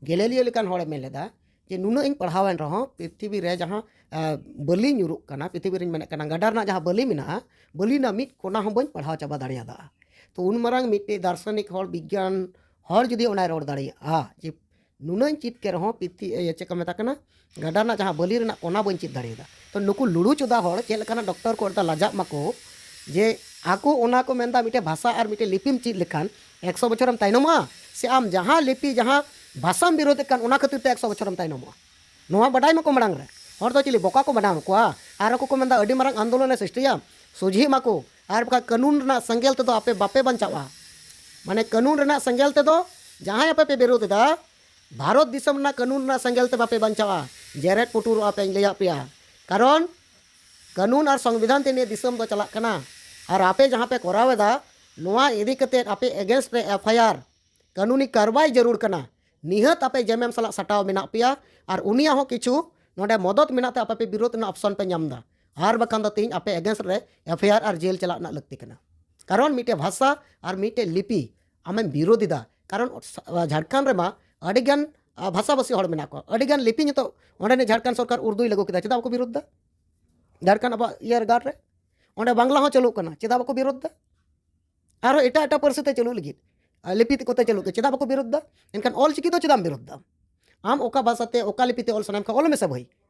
ᱜᱮᱞᱤᱞᱤᱭᱳ ᱞᱮᱠᱟᱱ ᱦᱚᱲᱮ ᱢᱮᱱ ᱞᱮᱫᱟ ᱡᱮ, ᱱᱩᱱᱟᱹᱜ ᱤᱧ ᱯᱟᱲᱦᱟᱣᱮᱱ ᱨᱮᱦᱚᱸ ᱯᱨᱤᱛᱷᱤᱵᱤ ᱨᱮ ᱡᱟᱦᱟᱸ, ᱟ, ᱵᱟᱹᱞᱤ ᱧᱩᱨᱩᱜ ᱠᱟᱱᱟ, ᱯᱨᱤᱛᱷᱤᱵᱤ ᱨᱮᱧ ᱢᱮᱱᱮᱫ ᱠᱟᱱᱟ, ᱜᱟᱰᱟ ᱨᱮᱱᱟᱜ ᱡᱟᱦᱟᱸ ᱵᱟᱹᱞᱤ ᱢᱮᱱᱟᱜᱼᱟ, ᱵᱟᱹᱞᱤ ᱨᱮᱱᱟᱜ ᱢᱤᱫ ᱠᱚᱱᱟ ᱦᱚᱸ ᱵᱟᱹᱧ ᱯᱟᱲᱦᱟᱣ ᱪᱟᱵᱟ ᱫᱟᱲᱮᱭᱟᱫᱟ᱾ ᱛᱚ ᱩᱱ ᱢᱟᱨᱟᱝ ᱢᱤᱫᱴᱮᱡ ᱫᱟᱨᱥᱚᱱᱤᱠ ᱦᱚᱲ, ᱵᱤᱜᱽᱜᱟᱱ ᱦᱚᱲ ᱡᱩᱫᱤ ᱚᱱᱟᱭ ᱨᱚᱲ ᱫᱟᱲᱮᱭᱟᱜᱼᱟ ᱡᱮ, ᱱᱩᱱᱟᱹᱧ ᱪᱮᱫ ᱠᱮᱫ ᱨᱮᱦᱚᱸ ᱯᱤᱛᱷᱤ-, ᱤᱭᱟᱹ, ᱪᱮᱫ ᱠᱚ ᱢᱮᱛᱟᱜ ᱠᱟᱱᱟ, ᱜᱟᱰᱟ ᱨᱮᱱᱟᱜ ᱡᱟᱦᱟᱸ ᱵᱟᱹᱞᱤ ᱨᱮᱱᱟᱜ ᱠᱚᱱᱟ ᱵᱟᱹᱧ ᱪᱮᱫ ᱫᱟᱲᱮᱭᱟᱫᱟ᱾ ᱛᱚ ᱱᱩᱠᱩ ᱞᱩᱲᱩ ᱪᱚᱫᱟ ᱦᱚᱲ ᱪᱮᱫ ᱞᱮᱠᱟᱱᱟᱜ ᱰᱚᱠᱴᱚᱨ ᱠᱚ ᱚᱸᱰᱮ ᱞᱟᱡᱟᱜ ᱢᱟᱠᱚ, ᱡᱮ ᱟᱠᱚ ᱚᱱᱟ ᱠᱚ ᱢᱮᱱᱫᱟ ᱢᱤᱫᱴᱮᱡ ᱵᱷᱟᱥᱟ ᱟᱨ ᱢᱤᱫᱴᱮᱡ ᱞᱤᱯᱤᱢ ᱪᱮᱫ ᱞᱮᱠᱷᱟᱱ ᱮᱠᱥᱚ ᱵᱚᱪᱷᱚᱨᱮᱢ ᱛᱟᱭᱱᱚᱢᱚᱜᱼᱟ, ᱥᱮ ᱟᱢ ᱡᱟᱦᱟᱸ ᱞᱤᱯᱤ, ᱡᱟᱦᱟᱸ ᱵᱷᱟᱥᱟᱢ ᱵᱤᱨᱳᱫᱮᱫ ᱠᱟᱱ, ᱚᱱᱟ ᱠᱷᱟᱹᱛᱤᱨ ᱛᱮ ᱮᱠᱥᱚ ᱵᱚᱪᱷᱚᱨᱮᱢ ᱛᱟᱭᱱᱚᱢᱚᱜᱼᱟ? ᱱᱚᱣᱟ ᱵᱟᱰᱟᱭ ᱢᱟᱠᱚ ᱢᱟᱲᱟᱝ ᱨᱮ᱾ ᱦᱚᱲ ᱫᱚ ᱪᱤᱞᱤ ᱵᱚᱠᱟ ᱠᱚ ᱵᱮᱱᱟᱣ ᱠᱚᱣᱟ? ᱟᱨ ᱟᱠᱚ ᱠᱚ ᱢᱮᱱᱫᱟ ᱟᱹᱰᱤ ᱢᱟᱨᱟᱝ ᱟᱱᱫᱳᱞᱚᱱᱮ ᱥᱨᱤᱥᱴᱤᱭᱟ, ᱥᱚᱡᱷᱮ ᱢᱟᱠᱚ, ᱟᱨ ᱵᱟᱠᱷᱟᱡ ᱠᱟᱹᱱᱩᱱ ᱨᱮᱱᱟᱜ ᱥᱮᱸᱜᱮᱞ ᱛᱮᱫᱚ ᱟᱯᱮ ᱵᱟᱯᱮ ᱵᱟᱧᱪᱟᱜᱼᱟ᱾ ᱢᱟᱱᱮ ᱠᱟᱹᱱᱩᱱ ᱨᱮᱱᱟᱜ ᱥᱮᱸᱜᱮᱞ ᱛᱮᱫᱚ ᱡᱟᱦᱟᱸᱭ ᱟᱯᱮ ᱯᱮ ᱵᱤᱨᱳᱫᱷ ᱮᱫᱟ, ᱵᱷᱟᱨᱚᱛ ᱫᱤᱥᱚᱢ ᱨᱮᱱᱟᱜ ᱠᱟᱹᱱᱩᱱ ᱨᱮᱱᱟᱜ ᱥᱮᱸᱜᱮᱞ ᱛᱮ ᱵᱟᱯᱮ ᱵᱟᱧᱪᱟᱜᱼᱟ᱾ ᱡᱮᱨᱮᱫ ᱯᱩᱴᱩᱨᱚᱜᱼᱟ ᱯᱮᱧ ᱞᱟᱹᱭᱟᱫ ᱯᱮᱭᱟ᱾ ᱠᱟᱨᱚᱱ ᱠᱟᱹᱱᱩᱱ ᱟᱨ ᱥᱚᱝᱵᱤᱫᱷᱟᱱ ᱛᱮ ᱱᱤᱭᱟᱹ ᱫᱤᱥᱚᱢ ᱫᱚ ᱪᱟᱞᱟᱜ ᱠᱟᱱᱟ᱾ ᱟᱨ ᱟᱯᱮ ᱡᱟᱦᱟᱸ ᱯᱮ ᱠᱚᱨᱟᱣ ᱮᱫᱟ, ᱱᱚᱣᱟ ᱤᱫᱤ ᱠᱟᱛᱮ ᱟᱯᱮ against ᱨᱮ FIR, ᱠᱟᱹᱱᱩᱱᱤ ᱠᱟᱨᱣᱟᱭ ᱡᱟᱹᱨᱩᱲ ᱠᱟᱱᱟ᱾ ᱱᱤᱦᱟᱹᱛ ᱟᱯᱮ ᱡᱮᱢᱮᱢ ᱥᱟᱞᱟᱜ ᱥᱟᱴᱟᱣ ᱢᱮᱱᱟᱜ ᱯᱮᱭᱟ ᱟᱨ ᱩᱱᱤᱭᱟᱜ ᱦᱚᱸ ᱠᱤᱪᱷᱩ ᱱᱚᱰᱮ ᱢᱚᱫᱚᱫ ᱢᱮᱱᱟᱜ ᱛᱮ ᱟᱯᱮ ᱯᱮ ᱵᱤᱨᱳᱫᱷ ᱨᱮᱱᱟᱜ option ᱯᱮ ᱧᱟᱢ ᱮᱫᱟ᱾ ᱟᱨ ᱵᱟᱠᱷᱟᱱ ᱫᱚ ᱛᱮᱦᱮᱧ ᱟᱯᱮ against ᱨᱮ FIR ᱟᱨ ᱡᱮᱞ ᱪᱟᱞᱟᱜ ᱨᱮᱱᱟᱜ ᱞᱟᱹᱠᱛᱤ ᱠᱟᱱᱟ᱾ ᱠᱟᱨᱚᱱ ᱢᱤᱫᱴᱮᱡ ᱵᱷᱟᱥᱟ ᱟᱨ ᱢᱤᱫᱴᱮᱡ ᱞᱤᱯᱤ ᱟᱢᱮᱢ ᱵᱤᱨᱳᱫᱷ ᱮᱫᱟ᱾ ᱠᱟᱨᱚᱱ ᱥᱟ-, ᱡᱷᱟᱲᱠᱷᱚᱸᱰ ᱨᱮᱢᱟ ᱟᱹᱰᱤᱜᱟᱱ, ᱟ, ᱵᱷᱟᱥᱟᱵᱷᱟᱥᱤ ᱦᱚᱲ ᱢᱮᱱᱟᱜ ᱠᱚᱣᱟ, ᱟᱹᱰᱤᱜᱟᱱ ᱞᱤᱯᱤ ᱱᱤᱛᱚᱜ ᱚᱸᱰᱮᱱᱤᱡ ᱡᱷᱟᱲᱠᱷᱚᱸᱰ ᱥᱚᱨᱠᱟᱨ ᱩᱨᱫᱩᱭ ᱞᱟᱹᱜᱩ ᱠᱮᱫᱟ, ᱪᱮᱫᱟᱜ ᱵᱟᱠᱚ ᱵᱤᱨᱳᱫᱷ ᱮᱫᱟ? ᱡᱷᱟᱲᱠᱷᱚᱸᱰ ᱟᱵᱚᱣᱟᱜ ᱤᱭᱟᱹ ᱜᱟᱲ ᱨᱮ ᱚᱸᱰᱮ ᱵᱟᱝᱞᱟ ᱦᱚᱸ ᱪᱟᱹᱞᱩᱜ ᱠᱟᱱᱟ, ᱪᱮᱫᱟᱜ ᱵᱟᱠᱚ ᱵᱤᱨᱳᱫᱷ ᱮᱫᱟ? ᱟᱨᱦᱚᱸ ᱮᱴᱟᱜ ᱮᱴᱟᱜ ᱯᱟᱹᱨᱥᱤ ᱛᱮ ᱪᱟᱹᱞᱩᱜ ᱞᱟᱹᱜᱤᱫ, ᱟᱨ ᱞᱤᱯᱤ ᱛᱮ ᱠᱚᱛᱮ ᱪᱟᱹᱞᱩᱜ ᱠᱟᱱᱟ, ᱪᱮᱫᱟᱜ ᱵᱟᱠᱚ ᱵᱤᱨᱳᱫᱷ ᱮᱫᱟ? ᱮᱱᱠᱷᱟᱱ ᱚᱞ ᱪᱤᱠᱤ ᱫᱚ ᱪᱮᱫᱟᱜ ᱮᱢ ᱵᱤᱨᱳᱫᱷ ᱮᱫᱟ? ᱟᱢ ᱚᱠᱟ ᱵᱷᱟᱥᱟ ᱛᱮ ᱚᱠᱟ ᱞᱤᱯᱤ ᱛᱮ ᱚᱞ ᱥᱟᱱᱟᱭᱮᱢ ᱠᱷᱟᱱ ᱚᱞ ᱢᱮᱥᱮ ᱵᱷᱟᱹᱭ᱾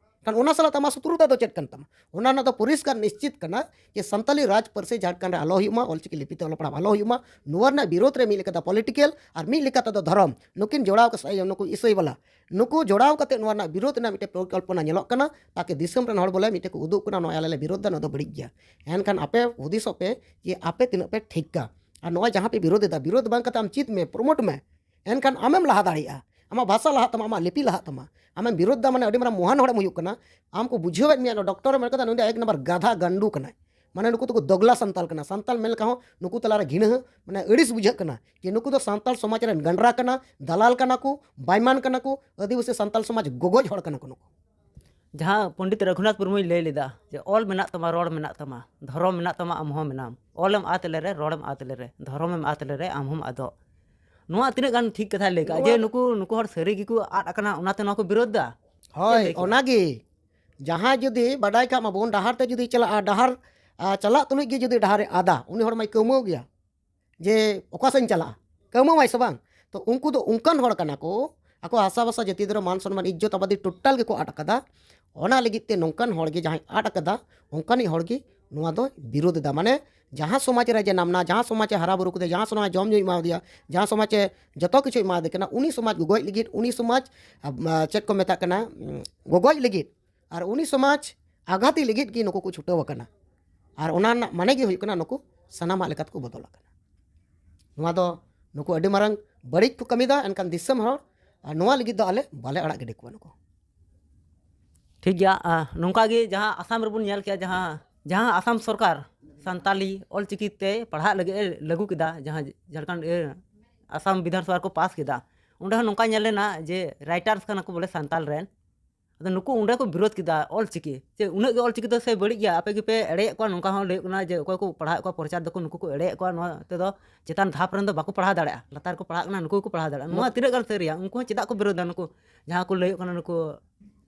ᱠᱷᱟᱱ ᱚᱱᱟ ᱥᱟᱞᱟᱜ ᱟᱢᱟᱜ ᱥᱚᱛᱨᱩᱛᱟ ᱫᱚ ᱪᱮᱫ ᱠᱟᱱ ᱛᱟᱢᱟ? ᱚᱱᱟ ᱨᱮᱱᱟᱜ ᱫᱚ ᱯᱚᱨᱤᱥᱠᱟᱨ ᱱᱤᱥᱪᱤᱛ ᱠᱟᱱᱟ ᱡᱮ ᱥᱟᱱᱛᱟᱞᱤ ᱨᱟᱡᱽ ᱯᱟᱹᱨᱥᱤ ᱡᱷᱟᱲᱠᱷᱚᱸᱰ ᱨᱮ ᱟᱞᱚ ᱦᱩᱭᱩᱜ ᱢᱟ, ᱚᱞᱪᱤᱠᱤ ᱞᱤᱯᱤ ᱛᱮ ᱚᱞᱚᱜ ᱯᱟᱲᱦᱟᱣ ᱟᱞᱚ ᱦᱩᱭᱩᱜ ᱢᱟ᱾ ᱱᱚᱣᱟ ᱨᱮᱱᱟᱜ ᱵᱤᱨᱳᱫᱷ ᱨᱮ ᱢᱤᱫ ᱞᱮᱠᱟᱛᱮ ᱯᱚᱞᱤᱴᱤᱠᱮᱞ ᱟᱨ ᱢᱤᱫ ᱞᱮᱠᱟᱛᱮ ᱫᱚ ᱫᱷᱚᱨᱚᱢ, ᱱᱩᱠᱤᱱ ᱡᱚᱲᱟᱣ ᱠᱟᱜ ᱥᱟᱭ ᱱᱩᱠᱩ ᱤᱥᱟᱹᱭ ᱵᱟᱞᱟ, ᱱᱩᱠᱩ ᱡᱚᱲᱟᱣ ᱠᱟᱛᱮ ᱱᱚᱣᱟ ᱨᱮᱱᱟᱜ ᱵᱤᱨᱳᱫᱷ ᱨᱮᱱᱟᱜ ᱢᱤᱫᱴᱮᱱ ᱯᱚᱨᱤᱠᱚᱞᱯᱚᱱᱟ ᱧᱮᱞᱚᱜ ᱠᱟᱱᱟ, ᱛᱟᱠᱤ ᱫᱤᱥᱚᱢ ᱨᱮᱱ ᱦᱚᱲ ᱵᱚᱞᱮ ᱢᱤᱫᱴᱮᱱ ᱠᱚ ᱩᱫᱩᱜ ᱠᱟᱱᱟ, ᱱᱚᱣᱟ ᱟᱞᱮ ᱞᱮ ᱵᱤᱨᱳᱫᱷ ᱫᱟ, ᱱᱚᱣᱟ ᱫᱚ ᱵᱟᱹᱲᱤᱡ ᱜᱮᱭᱟ᱾ ᱮᱱᱠᱷᱟᱱ ᱟᱯᱮ ᱦᱩᱫᱤᱥᱚᱜ ᱯᱮ ᱡᱮ ᱟᱯᱮ ᱛᱤᱱᱟᱹᱜ ᱯᱮ ᱴᱷᱤᱠᱟ᱾ ᱟᱨ ᱱᱚᱣᱟ ᱡᱟᱦᱟᱸ ᱯᱮ ᱵᱤᱨᱳᱫᱷ ᱮᱫᱟ, ᱵᱤᱨᱳᱫᱷ ᱵᱟᱝ ᱠᱟᱛᱮ ᱟᱢ ᱪᱮᱫ ᱢᱮ, ᱯᱨᱚᱢᱳᱴ ᱢᱮ, ᱮᱱᱠᱷᱟᱱ ᱟᱢᱮᱢ ᱞᱟᱦᱟ ᱫᱟᱲᱮᱭᱟᱜᱼᱟ᱾ ᱟᱢᱟᱜ ᱵᱷᱟᱥᱟ ᱞᱟᱦᱟᱜ ᱛᱟᱢᱟ, ᱟᱢᱟᱜ ᱞᱤᱯᱤ ᱞᱟᱦᱟᱜ ᱛᱟᱢᱟ᱾ ᱟᱢᱮᱢ ᱵᱤᱨᱳᱫᱷ ᱫᱟ ᱢᱟᱱᱮ ᱟᱹᱰᱤ ᱢᱟᱨᱟᱝ ᱢᱚᱦᱟᱱ ᱦᱚᱲᱮᱢ ᱦᱩᱭᱩᱜ ᱠᱟᱱᱟ᱾ ᱟᱢ ᱠᱚ ᱵᱩᱡᱷᱟᱹᱣᱮᱫ ᱢᱮᱭᱟ, ᱰᱚᱠᱴᱚᱨ ᱮᱢ ᱢᱮᱱ ᱠᱟᱫᱟ, ᱱᱩᱭ ᱫᱚ ᱮᱠ ᱱᱟᱢᱵᱟᱨ ᱜᱟᱫᱷᱟ ᱜᱟᱱᱰᱩ ᱠᱟᱱᱟᱭ᱾ ᱢᱟᱱᱮ ᱱᱩᱠᱩ ᱫᱚᱠᱚ ᱫᱚᱜᱽᱞᱟ ᱥᱟᱱᱛᱟᱞ ᱠᱟᱱᱟ, ᱥᱟᱱᱛᱟᱞ ᱢᱮᱱ ᱞᱮᱠᱟ ᱦᱚᱸ ᱱᱩᱠᱩ ᱛᱟᱞᱟᱨᱮ ᱜᱷᱤᱱᱟᱹ, ᱢᱟᱱᱮ ᱟᱹᱲᱤᱥ ᱵᱩᱡᱷᱟᱹᱜ ᱠᱟᱱᱟ ᱡᱮ ᱱᱩᱠᱩ ᱫᱚ ᱥᱟᱱᱛᱟᱞ ᱥᱚᱢᱟᱡᱽ ᱨᱮᱱ ᱜᱟᱸᱰᱨᱟ ᱠᱟᱱᱟ, ᱫᱟᱞᱟᱞ ᱠᱟᱱᱟ ᱠᱚ, ᱵᱟᱭᱢᱟᱱ ᱠᱟᱱᱟ ᱠᱚ, ᱟᱹᱫᱤᱵᱟᱹᱥᱤ ᱥᱟᱱᱛᱟᱞ ᱥᱚᱢᱟᱡᱽ ᱜᱚᱜᱚᱡ ᱦᱚᱲ ᱠᱟᱱᱟ ᱠᱚ ᱱᱩᱠᱩ᱾ ᱡᱟᱦᱟᱸ ᱯᱚᱱᱰᱤᱛ ᱨᱚᱜᱷᱩᱱᱟᱛᱷ ᱢᱩᱨᱢᱩᱭ ᱞᱟᱹᱭ ᱞᱮᱫᱟ ᱡᱮ ᱚᱞ ᱢᱮᱱᱟᱜ ᱛᱟᱢᱟ, ᱨᱚᱲ ᱢᱮᱱᱟᱜ ᱛᱟᱢᱟ, ᱫᱷᱚᱨᱚᱢ ᱢᱮᱱᱟᱜ ᱛᱟᱢᱟ, ᱟᱢ ᱦᱚᱸ ᱢᱮᱱᱟᱢ᱾ ᱚᱞᱮᱢ ᱟᱫ ᱞᱮᱨᱮ, ᱨᱚᱲᱮᱢ ᱟᱫ ᱞᱮᱨᱮ, ᱫᱷᱚᱨᱚᱢᱮᱢ ᱟᱫ ᱞᱮᱨᱮ, ᱟᱢ ᱦᱚᱸᱢ ᱟᱫᱚᱜ᱾ ᱱᱚᱣᱟ ᱛᱤᱱᱟᱹᱜ ᱜᱟᱱ ᱴᱷᱤᱠ ᱠᱟᱛᱷᱟᱭ ᱞᱟᱹᱭ ᱠᱟᱜᱼᱟ ᱡᱮ ᱱᱚᱣᱟ- ᱱᱩᱠᱩ ᱱᱩᱠᱩ ᱦᱚᱲ ᱥᱟᱹᱨᱤ ᱜᱮᱠᱚ ᱟᱫ ᱟᱠᱟᱱᱟ, ᱚᱱᱟᱛᱮ ᱱᱚᱣᱟ ᱠᱚ ᱵᱤᱨᱳᱫᱷ ᱫᱟ? ᱦᱳᱭ, ᱞᱟᱹᱭ ᱠᱮᱫᱟ? ᱚᱱᱟᱜᱮ᱾ ᱡᱟᱦᱟᱸᱭ ᱡᱩᱫᱤ ᱵᱟᱰᱟᱭ ᱠᱟᱜ ᱢᱟᱵᱚᱱ, ᱰᱟᱦᱟᱨ ᱛᱮ ᱡᱩᱫᱤ ᱪᱟᱞᱟᱜᱼᱟ, ᱰᱟᱦᱟᱨ ᱟᱨ ᱪᱟᱞᱟᱜ ᱛᱩᱞᱩᱡ ᱜᱮ ᱡᱩᱫᱤ ᱰᱟᱦᱟᱨᱮ ᱟᱫᱟ, ᱩᱱᱤ ᱦᱚᱲ ᱢᱟᱭ ᱠᱟᱹᱣᱢᱟᱹᱣ ᱜᱮᱭᱟ ᱡᱮ ᱚᱠᱟ ᱥᱮᱫ ᱤᱧ ᱪᱟᱞᱟᱜᱼᱟ, ᱠᱟᱹᱣᱢᱟᱹᱣᱟᱭ ᱥᱮ ᱵᱟᱝ? ᱛᱚ ᱩᱱᱠᱩ ᱫᱚ ᱚᱱᱠᱟᱱ ᱦᱚᱲ ᱠᱟᱱᱟ ᱠᱚ, ᱟᱠᱚ ᱦᱟᱥᱟ ᱵᱷᱟᱥᱟ, ᱡᱟᱹᱛᱤ, ᱫᱷᱚᱨᱚᱢ, ᱢᱟᱱ ᱥᱚᱱᱢᱟᱱ, ᱤᱡᱽᱡᱚᱛ ᱟᱵᱟᱫᱤ ᱴᱳᱴᱟᱞ ᱜᱮᱠᱚ ᱟᱫ ᱟᱠᱟᱫᱟ᱾ ᱚᱱᱟ ᱞᱟᱹᱜᱤᱫ ᱛᱮ ᱱᱚᱝᱠᱟᱱ ᱦᱚᱲ ᱜᱮ, ᱡᱟᱦᱟᱸᱭ ᱟᱫ ᱟᱠᱟᱫᱟ, ᱚᱱᱠᱟᱱᱤᱡ ᱦᱚᱲ ᱜᱮ ᱱᱚᱣᱟ ᱫᱚ ᱵᱤᱨᱳᱫᱷ ᱮᱫᱟ᱾ ᱢᱟᱱᱮ ᱡᱟᱦᱟᱸ ᱥᱚᱢᱟᱡᱽ ᱨᱮ ᱡᱟᱱᱟᱢ ᱱᱟ, ᱡᱟᱦᱟᱸ ᱥᱚᱢᱟᱡᱽ ᱮ ᱦᱟᱨᱟ ᱵᱩᱨᱩ ᱠᱮᱫᱮ, ᱡᱟᱦᱟᱸ ᱥᱚᱢᱟᱡᱽ ᱡᱚᱢ ᱧᱩ ᱮᱢᱟᱣᱟᱫᱮᱭᱟ, ᱡᱟᱦᱟᱸ ᱥᱚᱢᱟᱡᱽ ᱮ ᱡᱚᱛᱚ ᱠᱤᱪᱷᱩ ᱮᱢᱟᱣᱟᱫᱮ ᱠᱟᱱᱟ, ᱩᱱᱤ ᱥᱚᱢᱟᱡᱽ ᱜᱚᱜᱚᱡ ᱞᱟᱹᱜᱤᱫ, ᱩᱱᱤ ᱥᱚᱢᱟᱡᱽ ᱟᱵ-, ᱟ, ᱪᱮᱫ ᱠᱚ ᱢᱮᱛᱟᱜ ᱠᱟᱱᱟ, ᱩᱢ, ᱜᱚᱜᱚᱡ ᱞᱟᱹᱜᱤᱫ ᱟᱨ ᱩᱱᱤ ᱥᱚᱢᱟᱡᱽ ᱟᱜᱷᱟᱛᱤ ᱞᱟᱹᱜᱤᱫ ᱜᱮ ᱱᱩᱠᱩ ᱠᱚ ᱪᱷᱩᱴᱟᱹᱣ ᱟᱠᱟᱱᱟ᱾ ᱟᱨ ᱚᱱᱟ ᱨᱮᱱᱟᱜ ᱢᱟᱱᱮ ᱜᱮ ᱦᱩᱭᱩᱜ ᱠᱟᱱᱟ ᱱᱩᱠᱩ ᱥᱟᱱᱟᱢᱟᱜ ᱞᱮᱠᱟ ᱛᱮᱠᱚ ᱵᱚᱫᱚᱞ ᱟᱠᱟᱱᱟ᱾ ᱱᱚᱣᱟ ᱫᱚ ᱱᱩᱠᱩ ᱟᱹᱰᱤ ᱢᱟᱨᱟᱝ ᱵᱟᱹᱲᱤᱡ ᱠᱚ ᱠᱟᱹᱢᱤᱭᱮᱫᱟ᱾ ᱮᱱᱠᱷᱟᱱ ᱫᱤᱥᱚᱢ ᱦᱚᱲ, ᱟᱨ ᱱᱚᱣᱟ ᱞᱟᱹᱜᱤᱫ ᱫᱚ ᱟᱞᱮ ᱵᱟᱞᱮ ᱟᱲᱟᱜ ᱜᱤᱰᱤ ᱠᱚᱣᱟ ᱱᱩᱠᱩ᱾ ᱴᱷᱤᱠ ᱜᱮᱭᱟ᱾ ᱟ, ᱱᱚᱝᱠᱟ ᱜᱮ ᱡᱟᱦᱟᱸ ᱟᱥᱟᱢ ᱨᱮᱵᱚᱱ ᱧᱮᱞ ᱠᱮᱜᱼᱟ, ᱡᱟᱦᱟᱸ ᱡᱟᱦᱟᱸ ᱟᱥᱟᱢ ᱥᱚᱨᱠᱟᱨ ᱥᱟᱱᱛᱟᱞᱤ ᱚᱞᱪᱤᱠᱤ ᱛᱮ ᱯᱟᱲᱦᱟᱜ ᱞᱟᱹᱜᱤᱫ ᱮ ᱞᱟᱹᱜᱩ ᱠᱮᱫᱟ, ᱡᱟᱦᱟᱸ ᱡᱷᱟᱲᱠᱷᱚᱸᱰ, ᱤᱭᱟᱹ, ᱟᱥᱟᱢ ᱵᱤᱫᱷᱟᱱ ᱥᱚᱵᱷᱟ ᱨᱮᱠᱚ ᱯᱟᱥ ᱠᱮᱫᱟ, ᱚᱸᱰᱮ ᱦᱚᱸ ᱱᱚᱝᱠᱟ ᱧᱮᱞ ᱞᱮᱱᱟ ᱡᱮ ᱨᱟᱭᱴᱟᱨᱥ ᱠᱟᱱᱟ ᱠᱚ ᱵᱚᱞᱮ ᱥᱟᱱᱛᱟᱞ ᱨᱮᱱ᱾ ᱟᱫᱚ ᱱᱩᱠᱩ ᱚᱸᱰᱮ ᱠᱚ ᱵᱤᱨᱳᱫ ᱠᱮᱫᱟ ᱚᱞᱪᱤᱠᱤ, ᱡᱮ ᱩᱱᱟᱹᱜ ᱜᱮ ᱚᱞᱪᱤᱠᱤ ᱫᱚ ᱥᱮ ᱵᱟᱹᱲᱤᱡ ᱜᱮᱭᱟ, ᱟᱯᱮ ᱜᱮᱯᱮ ᱮᱲᱮᱭᱮᱫ ᱠᱚᱣᱟ, ᱱᱚᱝᱠᱟ ᱦᱚᱸ ᱞᱟᱹᱭᱚᱜ ᱠᱟᱱᱟ ᱡᱮ ᱚᱠᱚᱭ ᱠᱚ ᱯᱟᱲᱦᱟᱣᱮᱫ ᱠᱚᱣᱟ, ᱯᱨᱚᱪᱟᱨ ᱫᱟᱠᱚ, ᱱᱩᱠᱩ ᱠᱚ ᱮᱲᱮᱭᱮᱫ ᱠᱚᱣᱟ, ᱱᱚᱣᱟ ᱛᱮᱫᱚ ᱪᱮᱛᱟᱱ ᱫᱷᱟᱯ ᱨᱮᱱ ᱫᱚ ᱵᱟᱠᱚ ᱯᱟᱲᱦᱟᱣ ᱫᱟᱲᱮᱭᱟᱜᱼᱟ, ᱞᱟᱛᱟᱨ ᱠᱚ ᱯᱟᱲᱦᱟᱜ ᱠᱟᱱᱟ, ᱱᱩᱠᱩ ᱜᱮᱠᱚ ᱯᱟᱲᱦᱟᱣ ᱫᱟᱲᱮᱭᱟᱜᱼᱟ᱾ ᱱᱚᱣᱟ ᱛᱤᱱᱟᱹᱜ ᱜᱟᱱ ᱥᱟᱹᱨᱤᱭᱟ? ᱩᱱᱠᱩ ᱦᱚᱸ ᱪᱮᱫᱟᱜ ᱠᱚ ᱵᱤᱨᱳᱫᱟ? ᱱᱩᱠᱩ ᱡᱟᱦᱟᱸ ᱠᱚ ᱞᱟᱹᱭᱚᱜ ᱠᱟᱱᱟ ᱱᱩᱠᱩ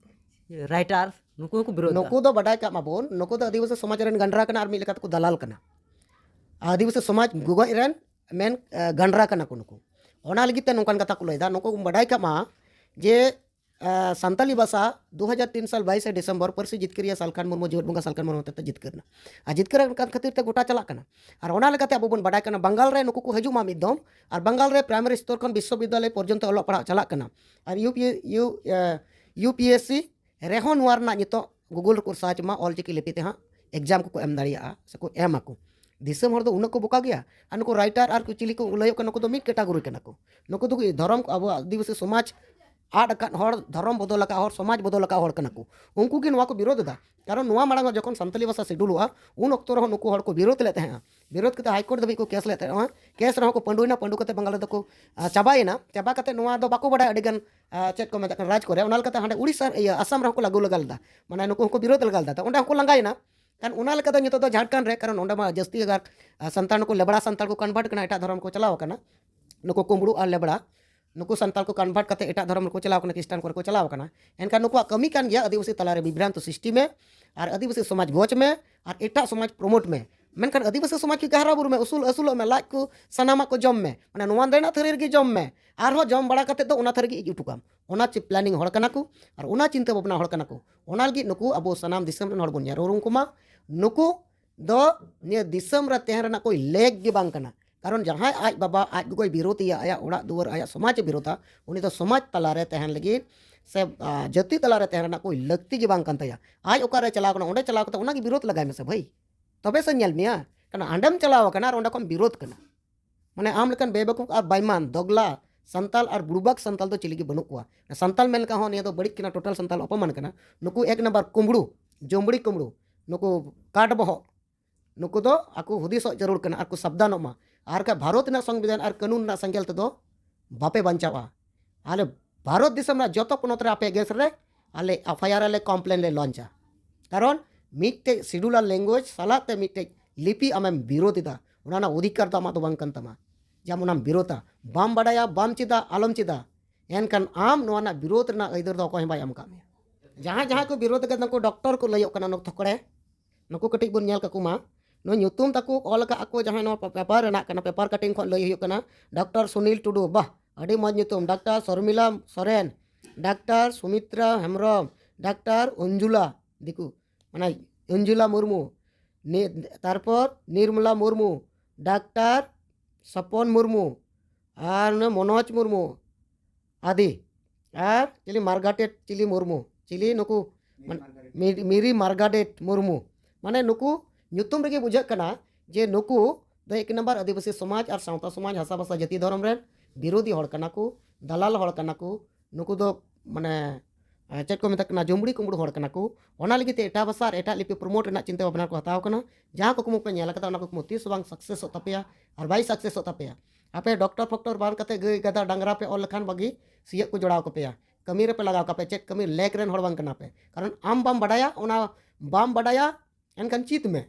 ᱨᱟᱭᱴᱟᱨ, ᱱᱩᱠᱩ ᱦᱚᱸᱠᱚ ᱵᱤᱨᱳᱫᱟ᱾ ᱱᱩᱠᱩ ᱫᱚ ᱵᱟᱰᱟᱭ ᱠᱟᱜ ᱢᱟᱵᱚᱱ, ᱱᱩᱠᱩ ᱫᱚ ᱟᱹᱫᱤᱵᱟᱹᱥᱤ ᱥᱚᱢᱟᱡᱽ ᱨᱮᱱ ᱜᱟᱸᱰᱨᱟ ᱠᱟᱱᱟ ᱟᱨ ᱢᱤᱫ ᱞᱮᱠᱟ ᱛᱮᱠᱚ ᱫᱟᱞᱟᱞ ᱠᱟᱱᱟ᱾ ᱟᱹᱫᱤᱵᱟᱹᱥᱤ ᱥᱚᱢᱟᱡᱽ ᱜᱚᱜᱚᱡ ᱨᱮᱱ ᱢᱮᱱ, ᱮ, ᱜᱟᱸᱰᱨᱟ ᱠᱟᱱᱟ ᱠᱚ ᱱᱩᱠᱩ᱾ ᱚᱱᱟ ᱞᱟᱹᱜᱤᱫ ᱛᱮ ᱱᱚᱝᱠᱟᱱ ᱠᱟᱛᱷᱟ ᱠᱚ ᱞᱟᱹᱭᱫᱟ᱾ ᱱᱩᱠᱩ ᱵᱚᱱ ᱵᱟᱰᱟᱭ ᱠᱟᱜ ᱢᱟ ᱡᱮ, ᱮ, ᱥᱟᱱᱛᱟᱞᱤ ᱵᱷᱟᱥᱟ ᱫᱩ ᱦᱟᱡᱟᱨ ᱛᱤᱱ ᱥᱟᱞ ᱵᱟᱭᱤᱥᱮ ᱰᱤᱥᱮᱢᱵᱚᱨ ᱯᱟᱹᱨᱥᱤ ᱡᱤᱛᱠᱟᱹᱨᱤᱭᱟᱹ ᱥᱟᱞᱠᱷᱟᱱ ᱢᱩᱨᱢᱩ ᱡᱮᱣᱮᱫ ᱵᱚᱸᱜᱟ ᱥᱟᱞᱠᱷᱟᱱ ᱢᱩᱨᱢᱩ ᱦᱚᱛᱮᱛᱮ ᱡᱤᱛᱠᱟᱹᱨ ᱮᱱᱟ᱾ ᱟᱨ ᱡᱤᱛᱠᱟᱹᱨ ᱟᱠᱟᱱ ᱠᱷᱟᱹᱛᱤᱨ ᱛᱮ ᱜᱚᱴᱟ ᱪᱟᱞᱟᱜ ᱠᱟᱱᱟ᱾ ᱟᱨ ᱚᱱᱟ ᱞᱮᱠᱟᱛᱮ ᱟᱵᱚ ᱵᱚᱱ ᱵᱟᱰᱟᱭ ᱠᱟᱱᱟ, ᱵᱟᱝᱜᱟᱞ ᱨᱮ ᱱᱩᱠᱩ ᱠᱚ ᱦᱤᱡᱩᱜ ᱢᱟ ᱢᱤᱫ ᱫᱚᱢ, ᱟᱨ ᱵᱟᱝᱜᱟᱞ ᱨᱮ ᱯᱨᱟᱭᱢᱟᱨᱤ ᱥᱛᱚᱨ ᱠᱷᱚᱱ ᱵᱤᱥᱥᱚᱵᱤᱫᱽᱫᱟᱞᱚᱭ ᱯᱚᱨᱡᱚᱱᱛᱚ ᱚᱞᱚᱜ ᱯᱟᱲᱦᱟᱜ ᱪᱟᱞᱟᱜ ᱠᱟᱱᱟ᱾ ᱟᱨ ᱭᱩ ᱯᱤ, ᱭᱩ, ᱮ, ᱭᱩ ᱯᱤ ᱮᱥ ᱥᱤ ᱨᱮᱦᱚᱸ ᱱᱚᱣᱟ ᱨᱮᱱᱟᱜ ᱱᱤᱛᱚᱜ Google ᱨᱮᱠᱚ ᱥᱟᱨᱪ ᱢᱟ, ᱚᱞᱪᱤᱠᱤ ᱞᱤᱯᱤ ᱛᱮ ᱦᱟᱸᱜ ᱮᱠᱡᱟᱢ ᱠᱚᱠᱚ ᱮᱢ ᱫᱟᱲᱮᱭᱟᱜᱼᱟ ᱥᱮᱠᱚ ᱮᱢ ᱟᱠᱚ᱾ ᱫᱤᱥᱚᱢ ᱦᱚᱲ ᱫᱚ ᱩᱱᱟᱹᱜ ᱠᱚ ᱵᱚᱠᱟ ᱜᱮᱭᱟ? ᱟᱨ ᱱᱩᱠᱩ ᱨᱟᱭᱴᱟᱨ ᱟᱨ ᱠᱚ ᱪᱤᱞᱤ ᱠᱚ ᱞᱟᱹᱭᱚᱜ ᱠᱟᱱᱟ, ᱱᱩᱠᱩ ᱫᱚ ᱢᱤᱫ ᱠᱮᱴᱟᱜᱚᱨᱤ ᱠᱟᱱᱟ ᱠᱚ᱾ ᱱᱩᱠᱩ ᱫᱚ ᱫᱷᱚᱨᱚᱢ ᱠᱚ, ᱟᱵᱚ ᱟᱹᱫᱤᱵᱟᱹᱥᱤ ᱥᱚᱢᱟᱡᱽ ᱟᱫ ᱟᱠᱟᱫ ᱦᱚᱲ, ᱫᱷᱚᱨᱚᱢ ᱵᱚᱫᱚᱞ ᱟᱠᱟᱫ ᱦᱚᱲ, ᱥᱚᱢᱟᱡᱽ ᱵᱚᱫᱚᱞ ᱟᱠᱟᱫ ᱦᱚᱲ ᱠᱟᱱᱟ ᱠᱚ᱾ ᱩᱱᱠᱩ ᱜᱮ ᱱᱚᱣᱟ ᱠᱚ ᱵᱤᱨᱳᱫ ᱮᱫᱟ᱾ ᱠᱟᱨᱚᱱ ᱱᱚᱣᱟ ᱢᱟᱲᱟᱝ ᱡᱚᱠᱷᱚᱱ ᱥᱟᱱᱛᱟᱞᱤ ᱵᱷᱟᱥᱟ ᱥᱤᱰᱩᱞᱚᱜᱼᱟ, ᱩᱱ ᱚᱠᱛᱚ ᱨᱮᱦᱚᱸ ᱱᱩᱠᱩ ᱦᱚᱲ ᱠᱚ ᱵᱤᱨᱳᱫ ᱞᱮᱫ ᱛᱟᱦᱮᱸᱜᱼᱟ᱾ ᱵᱤᱨᱳᱫ ᱠᱟᱛᱮ ᱦᱟᱭ ᱠᱳᱨᱴ ᱫᱷᱟᱹᱵᱤᱡ ᱠᱚ ᱠᱮᱥ ᱞᱮᱫ ᱛᱟᱦᱮᱸᱜᱼᱟ᱾ ᱠᱮᱥ ᱨᱮᱦᱚᱸ ᱠᱚ ᱯᱟᱹᱰᱩᱭᱮᱱᱟ, ᱯᱟᱹᱰᱩ ᱠᱟᱛᱮ ᱵᱟᱝᱞᱟ ᱫᱚᱠᱚ, ᱟ, ᱪᱟᱵᱟᱭᱮᱱᱟ᱾ ᱪᱟᱵᱟ ᱠᱟᱛᱮ ᱱᱚᱣᱟ ᱫᱚ ᱵᱟᱠᱚ ᱵᱟᱰᱟᱭᱟ ᱟᱹᱰᱤ ᱜᱟᱱ, ᱟ, ᱪᱮᱫ ᱠᱚ ᱢᱮᱛᱟᱜ ᱠᱟᱱᱟ, ᱨᱟᱡᱽ ᱠᱚᱨᱮ᱾ ᱚᱱᱟ ᱞᱮᱠᱟᱛᱮ ᱦᱟᱸᱰᱮ ᱩᱲᱤᱥᱥᱟ, ᱤᱭᱟᱹ, ᱟᱥᱟᱢ ᱨᱮᱦᱚᱸ ᱠᱚ ᱞᱟᱹᱜᱩ ᱞᱟᱜᱟ ᱞᱮᱫᱟ᱾ ᱢᱟᱱᱮ ᱱᱩᱠᱩ ᱦᱚᱸᱠᱚ ᱵᱤᱨᱳᱫ ᱞᱟᱜᱟ ᱞᱮᱫᱟ᱾ ᱛᱚ ᱚᱸᱰᱮ ᱦᱚᱸᱠᱚ ᱞᱟᱸᱜᱟᱭᱮᱱᱟ᱾ ᱠᱷᱟᱱ ᱚᱱᱟ ᱞᱮᱠᱟ ᱫᱚ ᱱᱤᱛᱚᱜ ᱫᱚ ᱡᱷᱟᱲᱠᱷᱚᱸᱰ ᱨᱮ, ᱠᱟᱨᱚᱱ ᱚᱸᱰᱮ ᱢᱟ ᱡᱟᱹᱥᱛᱤ ᱟᱜᱟᱨ, ᱟ, ᱥᱟᱱᱛᱟᱲ ᱱᱩᱠᱩ ᱞᱮᱵᱲᱟ ᱥᱟᱱᱛᱟᱲ ᱠᱚ ᱠᱚᱱᱵᱷᱟᱨᱴ ᱠᱟᱱᱟ, ᱮᱴᱟᱜ ᱫᱷᱚᱨᱚᱢ ᱠᱚ ᱪᱟᱞᱟᱣ ᱠᱟᱱᱟ᱾ ᱱᱩᱠᱩ ᱠᱩᱢᱵᱽᱲᱩ ᱟᱨ ᱞᱮᱵᱲᱟ, ᱱᱩᱠᱩ ᱥᱟᱱᱛᱟᱲ ᱠᱚ ᱠᱚᱱᱵᱷᱟᱨᱴ ᱠᱟᱛᱮ ᱮᱴᱟᱜ ᱫᱷᱚᱨᱚᱢ ᱨᱮᱠᱚ ᱪᱟᱞᱟᱣ ᱠᱟᱱᱟ, ᱠᱷᱨᱤᱥᱴᱟᱱ ᱠᱚᱨᱮ ᱠᱚ ᱪᱟᱞᱟᱣ ᱠᱟᱱᱟ᱾ ᱮᱱᱠᱷᱟᱱ ᱱᱩᱠᱩᱣᱟᱜ ᱠᱟᱹᱢᱤ ᱠᱟᱱ ᱜᱮᱭᱟ ᱟᱹᱫᱤᱵᱟᱹᱥᱤ ᱛᱟᱞᱟᱨᱮ ᱵᱤᱵᱷᱨᱟᱱᱛ ᱥᱨᱤᱥᱴᱤ ᱢᱮ, ᱟᱨ ᱟᱹᱫᱤᱵᱟᱹᱥᱤ ᱥᱚᱢᱟᱡᱽ ᱜᱚᱡ ᱢᱮ, ᱟᱨ ᱮᱴᱟᱜ ᱥᱚᱢᱟᱡᱽ ᱯᱨᱚᱢᱳᱴ ᱢᱮ᱾ ᱢᱮᱱᱠᱷᱟᱱ ᱟᱹᱫᱤᱵᱟᱹᱥᱤ ᱥᱚᱢᱟᱡᱽ ᱠᱚ ᱦᱟᱨᱟ ᱵᱩᱨᱩ ᱢᱮ, ᱩᱥᱩᱞ ᱟᱹᱥᱩᱞᱚᱜ ᱢᱮ, ᱞᱟᱡ ᱠᱚ ᱥᱟᱱᱟᱢᱟᱜ ᱠᱚ ᱡᱚᱢ ᱢᱮ, ᱢᱟᱱᱮ ᱱᱚᱣᱟ ᱨᱮᱱᱟᱜ ᱛᱷᱟᱹᱨᱤ ᱨᱮᱜᱮ ᱡᱚᱢ ᱢᱮ, ᱟᱨᱦᱚᱸ ᱡᱚᱢ ᱵᱟᱲᱟ ᱠᱟᱛᱮ ᱫᱚ ᱚᱱᱟ ᱛᱷᱟᱹᱨᱤ ᱜᱮ ᱤᱡ ᱦᱚᱴᱚ ᱠᱟᱢ᱾ ᱚᱱᱟ ᱪᱮᱫ ᱯᱞᱮᱱᱤᱝ ᱦᱚᱲ ᱠᱟᱱᱟ ᱠᱚ, ᱟᱨ ᱚᱱᱟ ᱪᱤᱱᱛᱟᱹ ᱵᱷᱟᱵᱽᱱᱟ ᱦᱚᱲ ᱠᱟᱱᱟ ᱠᱚ᱾ ᱚᱱᱟ ᱞᱟᱹᱜᱤᱫ ᱱᱩᱠᱩ ᱟᱵᱚ ᱥᱟᱱᱟᱢ ᱫᱤᱥᱚᱢ ᱨᱮᱱ ᱦᱚᱲ ᱵᱚᱱ ᱧᱮᱞ ᱩᱨᱩᱢ ᱠᱚᱢᱟ᱾ ᱱᱩᱠᱩ ᱫᱚ ᱱᱤᱭᱟᱹ ᱫᱤᱥᱚᱢ ᱨᱮ ᱛᱟᱦᱮᱸ ᱨᱮᱱᱟᱜ ᱠᱳᱭ ᱞᱮᱠ ᱜᱮ ᱵᱟᱝ ᱠᱟᱱᱟ᱾ ᱠᱟᱨᱚᱱ ᱡᱟᱦᱟᱸᱭ ᱟᱡ ᱵᱟᱵᱟ, ᱟᱡ ᱜᱚᱜᱚᱭ ᱵᱤᱨᱳᱫᱷᱮᱭᱟ, ᱟᱭᱟᱜ ᱚᱲᱟᱜ ᱫᱩᱣᱟᱹᱨ, ᱟᱭᱟᱜ ᱥᱚᱢᱟᱡᱽ ᱮ ᱵᱤᱨᱳᱫᱷᱟ, ᱩᱱᱤ ᱫᱚ ᱥᱚᱢᱟᱡᱽ ᱛᱟᱞᱟᱨᱮ ᱛᱟᱦᱮᱱ ᱞᱟᱹᱜᱤᱫ ᱥᱮ, ᱟ, ᱡᱟᱹᱛᱤ ᱛᱟᱞᱟᱨᱮ ᱛᱟᱦᱮᱸ ᱨᱮᱱᱟᱜ ᱠᱳᱭ ᱞᱟᱹᱠᱛᱤ ᱜᱮ ᱵᱟᱝ ᱠᱟᱱ ᱛᱟᱭᱟ᱾ ᱟᱡ ᱚᱠᱟᱨᱮ ᱪᱟᱞᱟᱣ ᱠᱟᱱᱟ, ᱚᱸᱰᱮ ᱪᱟᱞᱟᱣ ᱠᱟᱛᱮ ᱚᱱᱟᱜᱮ ᱵᱤᱨᱳᱫᱷ ᱞᱟᱜᱟᱭ ᱢᱮᱥᱮ ᱵᱷᱟᱹᱭ, ᱛᱚᱵᱮ ᱥᱮ ᱧᱮᱞ ᱢᱮᱭᱟ᱾ ᱠᱟᱨᱚᱱ ᱟᱸᱰᱮᱢ ᱪᱟᱞᱟᱣ ᱟᱠᱟᱱᱟ ᱟᱨ ᱚᱸᱰᱮ ᱠᱷᱚᱱ ᱵᱤᱨᱳᱫᱷ ᱠᱟᱱᱟ᱾ ᱢᱟᱱᱮ ᱟᱢ ᱞᱮᱠᱟᱱ ᱵᱮᱵᱟᱠᱩᱯ ᱟᱨ ᱵᱟᱭᱢᱟᱱ ᱫᱚᱜᱽᱞᱟ ᱥᱟᱱᱛᱟᱞ ᱟᱨ ᱵᱩᱲᱵᱟᱠ ᱥᱟᱱᱛᱟᱞ ᱫᱚ ᱪᱤᱞᱤ ᱜᱮ ᱵᱟᱹᱱᱩᱜ ᱠᱚᱣᱟ᱾ ᱥᱟᱱᱛᱟᱞ ᱢᱮᱱ ᱞᱮᱠᱷᱟᱱ ᱦᱚᱸ ᱱᱤᱭᱟᱹ ᱫᱚ ᱵᱟᱹᱲᱤᱡ ᱠᱟᱱᱟ, ᱴᱳᱴᱟᱞ ᱥᱟᱱᱛᱟᱞ ᱚᱯᱚᱢᱟᱱ ᱠᱟᱱᱟ᱾ ᱱᱩᱠᱩ ᱮᱠ ᱱᱟᱢᱵᱟᱨ ᱠᱩᱢᱵᱽᱲᱩ, ᱡᱚᱢᱵᱲᱤ ᱠᱩᱢᱵᱽᱲᱩ, ᱱᱩᱠᱩ ᱠᱟᱴ ᱵᱚᱦᱚᱜ, ᱱᱩᱠᱩ ᱫᱚ ᱟᱠᱚ ᱦᱩᱫᱤᱥᱚᱜ ᱡᱟᱹᱨᱩᱲ ᱠᱟᱱᱟ ᱟᱨ ᱠᱚ ᱥᱟᱵᱫᱷᱟᱱᱚᱜ ᱢᱟ᱾ ᱟᱨ ᱠᱷᱟᱡ ᱵᱷᱟᱨᱚᱛ ᱨᱮᱱᱟᱜ ᱥᱚᱝᱵᱤᱫᱷᱟᱱ ᱟᱨ ᱠᱟᱹᱱᱩᱱ ᱨᱮᱱᱟᱜ ᱥᱮᱸᱜᱮᱞ ᱛᱮᱫᱚ ᱵᱟᱯᱮ ᱵᱟᱧᱪᱟᱣᱼᱟ᱾ ᱟᱞᱮ ᱵᱷᱟᱨᱚᱛ ᱫᱤᱥᱚᱢ ᱨᱮᱱᱟᱜ ᱡᱚᱛᱚ ᱯᱚᱱᱚᱛ ᱨᱮ ᱟᱯᱮ against ᱨᱮ ᱟᱞᱮ FIR ᱟᱞᱮ, complain ᱞᱮ launch ᱟ᱾ ᱠᱟᱨᱚᱱ ᱢᱤᱫᱴᱮᱡ schedule ᱟᱨ language ᱥᱟᱞᱟᱜ ᱛᱮ ᱢᱤᱫᱴᱮᱡ ᱞᱤᱯᱤ ᱟᱢᱮᱢ ᱵᱤᱨᱳᱫ ᱮᱫᱟ, ᱚᱱᱟ ᱨᱮᱱᱟᱜ ᱚᱫᱷᱤᱠᱟᱨ ᱫᱚ ᱟᱢᱟᱜ ᱫᱚ ᱵᱟᱝ ᱠᱟᱱ ᱛᱟᱢᱟ᱾ ᱡᱟᱦᱟᱸ ᱚᱱᱟᱢ ᱵᱤᱨᱳᱫᱟ, ᱵᱟᱢ ᱵᱟᱰᱟᱭᱟ, ᱵᱟᱢ ᱪᱮᱫᱟ, ᱟᱞᱚᱢ ᱪᱮᱫᱟ, ᱮᱱᱠᱷᱟᱱ ᱟᱢ ᱱᱚᱣᱟ ᱨᱮᱱᱟᱜ ᱵᱤᱨᱳᱫ ᱨᱮᱱᱟᱜ ᱟᱹᱭᱫᱟᱹᱨ ᱫᱚ ᱚᱠᱚᱭ ᱦᱚᱸ ᱵᱟᱭ ᱮᱢ ᱟᱠᱟᱫ ᱢᱮᱭᱟ᱾ ᱡᱟᱦᱟᱸᱭ ᱡᱟᱦᱟᱸᱭ ᱠᱚ ᱵᱤᱨᱳᱫ ᱟᱠᱟᱫᱟ, ᱩᱱᱠᱩ ᱰᱚᱠᱴᱚᱨ ᱠᱚ ᱞᱟᱹᱭᱚᱜ ᱠᱟᱱᱟ, ᱱᱩᱠᱩ ᱛᱷᱚᱠᱲᱮ, ᱱᱩᱠᱩ ᱠᱟᱹᱴᱤᱡ ᱵᱚᱱ ᱧᱮᱞ ᱠᱟᱠᱚ ᱢᱟ᱾ ᱱᱩᱭ ᱧᱩᱛᱩᱢ ᱛᱟᱠᱚ ᱚᱞ ᱟᱠᱟᱫ ᱟᱠᱚ, ᱡᱟᱦᱟᱸᱭ ᱱᱚᱣᱟ ᱯᱮᱯᱟᱨ ᱨᱮᱱᱟᱜ ᱠᱟᱱᱟ, ᱯᱮᱯᱟᱨ ᱠᱟᱴᱤᱝ ᱠᱷᱚᱱ ᱞᱟᱹᱭ ᱦᱩᱭᱩᱜ ᱠᱟᱱᱟ, ᱰᱚᱠᱴᱚᱨ ᱥᱩᱱᱤᱞ ᱴᱩᱰᱩ, ᱵᱟᱦ, ᱟᱹᱰᱤ ᱢᱚᱡᱽ ᱧᱩᱛᱩᱢ, doctor Sarmila Soren, doctor Sumitra Hembrom, doctor Anjula, ᱫᱤᱠᱩ, ᱢᱟᱱᱮ ᱚᱧᱡᱩᱞᱟ ᱢᱩᱨᱢᱩ, ᱱᱤ-, ᱛᱟᱨᱯᱚᱨ ᱱᱤᱨᱢᱚᱞᱟ ᱢᱩᱨᱢᱩ, ᱰᱟᱠᱛᱟᱨ ᱥᱚᱯᱚᱱ ᱢᱩᱨᱢᱩ, ᱟᱨ ᱩᱱᱤ ᱢᱚᱱᱳᱡᱽ ᱢᱩᱨᱢᱩ, ᱟᱫᱤ, ᱟᱨ ᱪᱤᱞᱤ ᱢᱟᱨᱜᱟᱨᱮᱴ ᱪᱤᱞᱤ ᱢᱩᱨᱢᱩ, ᱪᱤᱞᱤ ᱱᱩᱠᱩ, ᱢᱟᱱ-, ᱢᱤ-, ᱢᱤᱨᱤ ᱢᱟᱨᱜᱟᱨᱮᱴ ᱢᱩᱨᱢᱩ᱾ ᱢᱟᱱᱮ ᱱᱩᱠᱩ ᱧᱩᱛᱩᱢ ᱨᱮᱜᱮ ᱵᱩᱡᱷᱟᱹᱜ ᱠᱟᱱᱟ ᱡᱮ ᱱᱩᱠᱩ ᱫᱚ ᱮᱠ ᱱᱟᱢᱵᱟᱨ ᱟᱹᱫᱤᱵᱟᱹᱥᱤ ᱥᱚᱢᱟᱡᱽ ᱟᱨ ᱥᱟᱶᱛᱟ ᱥᱚᱢᱟᱡᱽ, ᱦᱟᱥᱟ ᱵᱷᱟᱥᱟ, ᱡᱟᱹᱛᱤ ᱫᱷᱚᱨᱚᱢ ᱨᱮᱱ ᱵᱤᱨᱳᱫᱷᱤ ᱦᱚᱲ ᱠᱟᱱᱟ ᱠᱚ, ᱫᱟᱞᱟᱞ ᱦᱚᱲ ᱠᱟᱱᱟ ᱠᱚ, ᱱᱩᱠᱩ ᱫᱚ ᱢᱟᱱᱮ ᱪᱮᱫ ᱠᱚ ᱢᱮᱛᱟᱜ ᱠᱟᱱᱟ, ᱡᱩᱢᱵᱽᱲᱤ ᱠᱩᱢᱵᱽᱲᱩ ᱦᱚᱲ ᱠᱟᱱᱟ ᱠᱚ᱾ ᱚᱱᱟ ᱞᱟᱹᱜᱤᱫ ᱛᱮ ᱮᱴᱟᱜ ᱵᱷᱟᱥᱟ ᱟᱨ ᱮᱴᱟᱜ ᱞᱤᱯᱤ ᱯᱨᱚᱢᱳᱴ ᱨᱮᱱᱟᱜ ᱪᱤᱱᱛᱟᱹ ᱵᱷᱟᱵᱽᱱᱟ ᱠᱚ ᱦᱟᱛᱟᱣ ᱠᱟᱱᱟ᱾ ᱡᱟᱦᱟᱸ ᱠᱩᱠᱢᱩ ᱯᱮ ᱧᱮᱞ ᱟᱠᱟᱫᱟ, ᱚᱱᱟ ᱠᱩᱠᱢᱩ ᱛᱤᱥ ᱦᱚᱸ ᱵᱟᱝ ᱥᱟᱠᱥᱮᱥᱚᱜ ᱛᱟᱯᱮᱭᱟ ᱟᱨ ᱵᱟᱭ ᱥᱟᱠᱥᱮᱥᱚᱜ ᱛᱟᱯᱮᱭᱟ᱾ ᱟᱯᱮ ᱰᱚᱠᱴᱚᱨ ᱯᱷᱚᱠᱴᱚᱨ ᱵᱟᱝ ᱠᱟᱛᱮ ᱜᱟᱹᱭ ᱜᱟᱫᱟ ᱰᱟᱝᱨᱟ ᱯᱮ ᱚᱞ ᱞᱮᱠᱷᱟᱱ ᱵᱟᱹᱜᱤ ᱥᱤᱭᱳᱜ ᱠᱚ ᱡᱚᱲᱟᱣ ᱠᱟᱯᱮᱭᱟ, ᱠᱟᱹᱢᱤ ᱨᱮᱯᱮ ᱞᱟᱜᱟᱣ ᱠᱟᱯᱮ, ᱪᱮᱫ ᱠᱟᱹᱢᱤ ᱞᱮᱠ ᱨᱮᱱ ᱦᱚᱲ ᱵᱟᱝ ᱠᱟᱱᱟ ᱯᱮ᱾ ᱠᱟᱨᱚᱱ ᱟᱢ ᱵᱟᱢ ᱵᱟᱰᱟᱭᱟ, ᱚᱱᱟ ᱵᱟᱢ ᱵᱟᱰᱟᱭᱟ, ᱮᱱᱠᱷᱟᱱ ᱪᱮᱫ ᱢᱮ᱾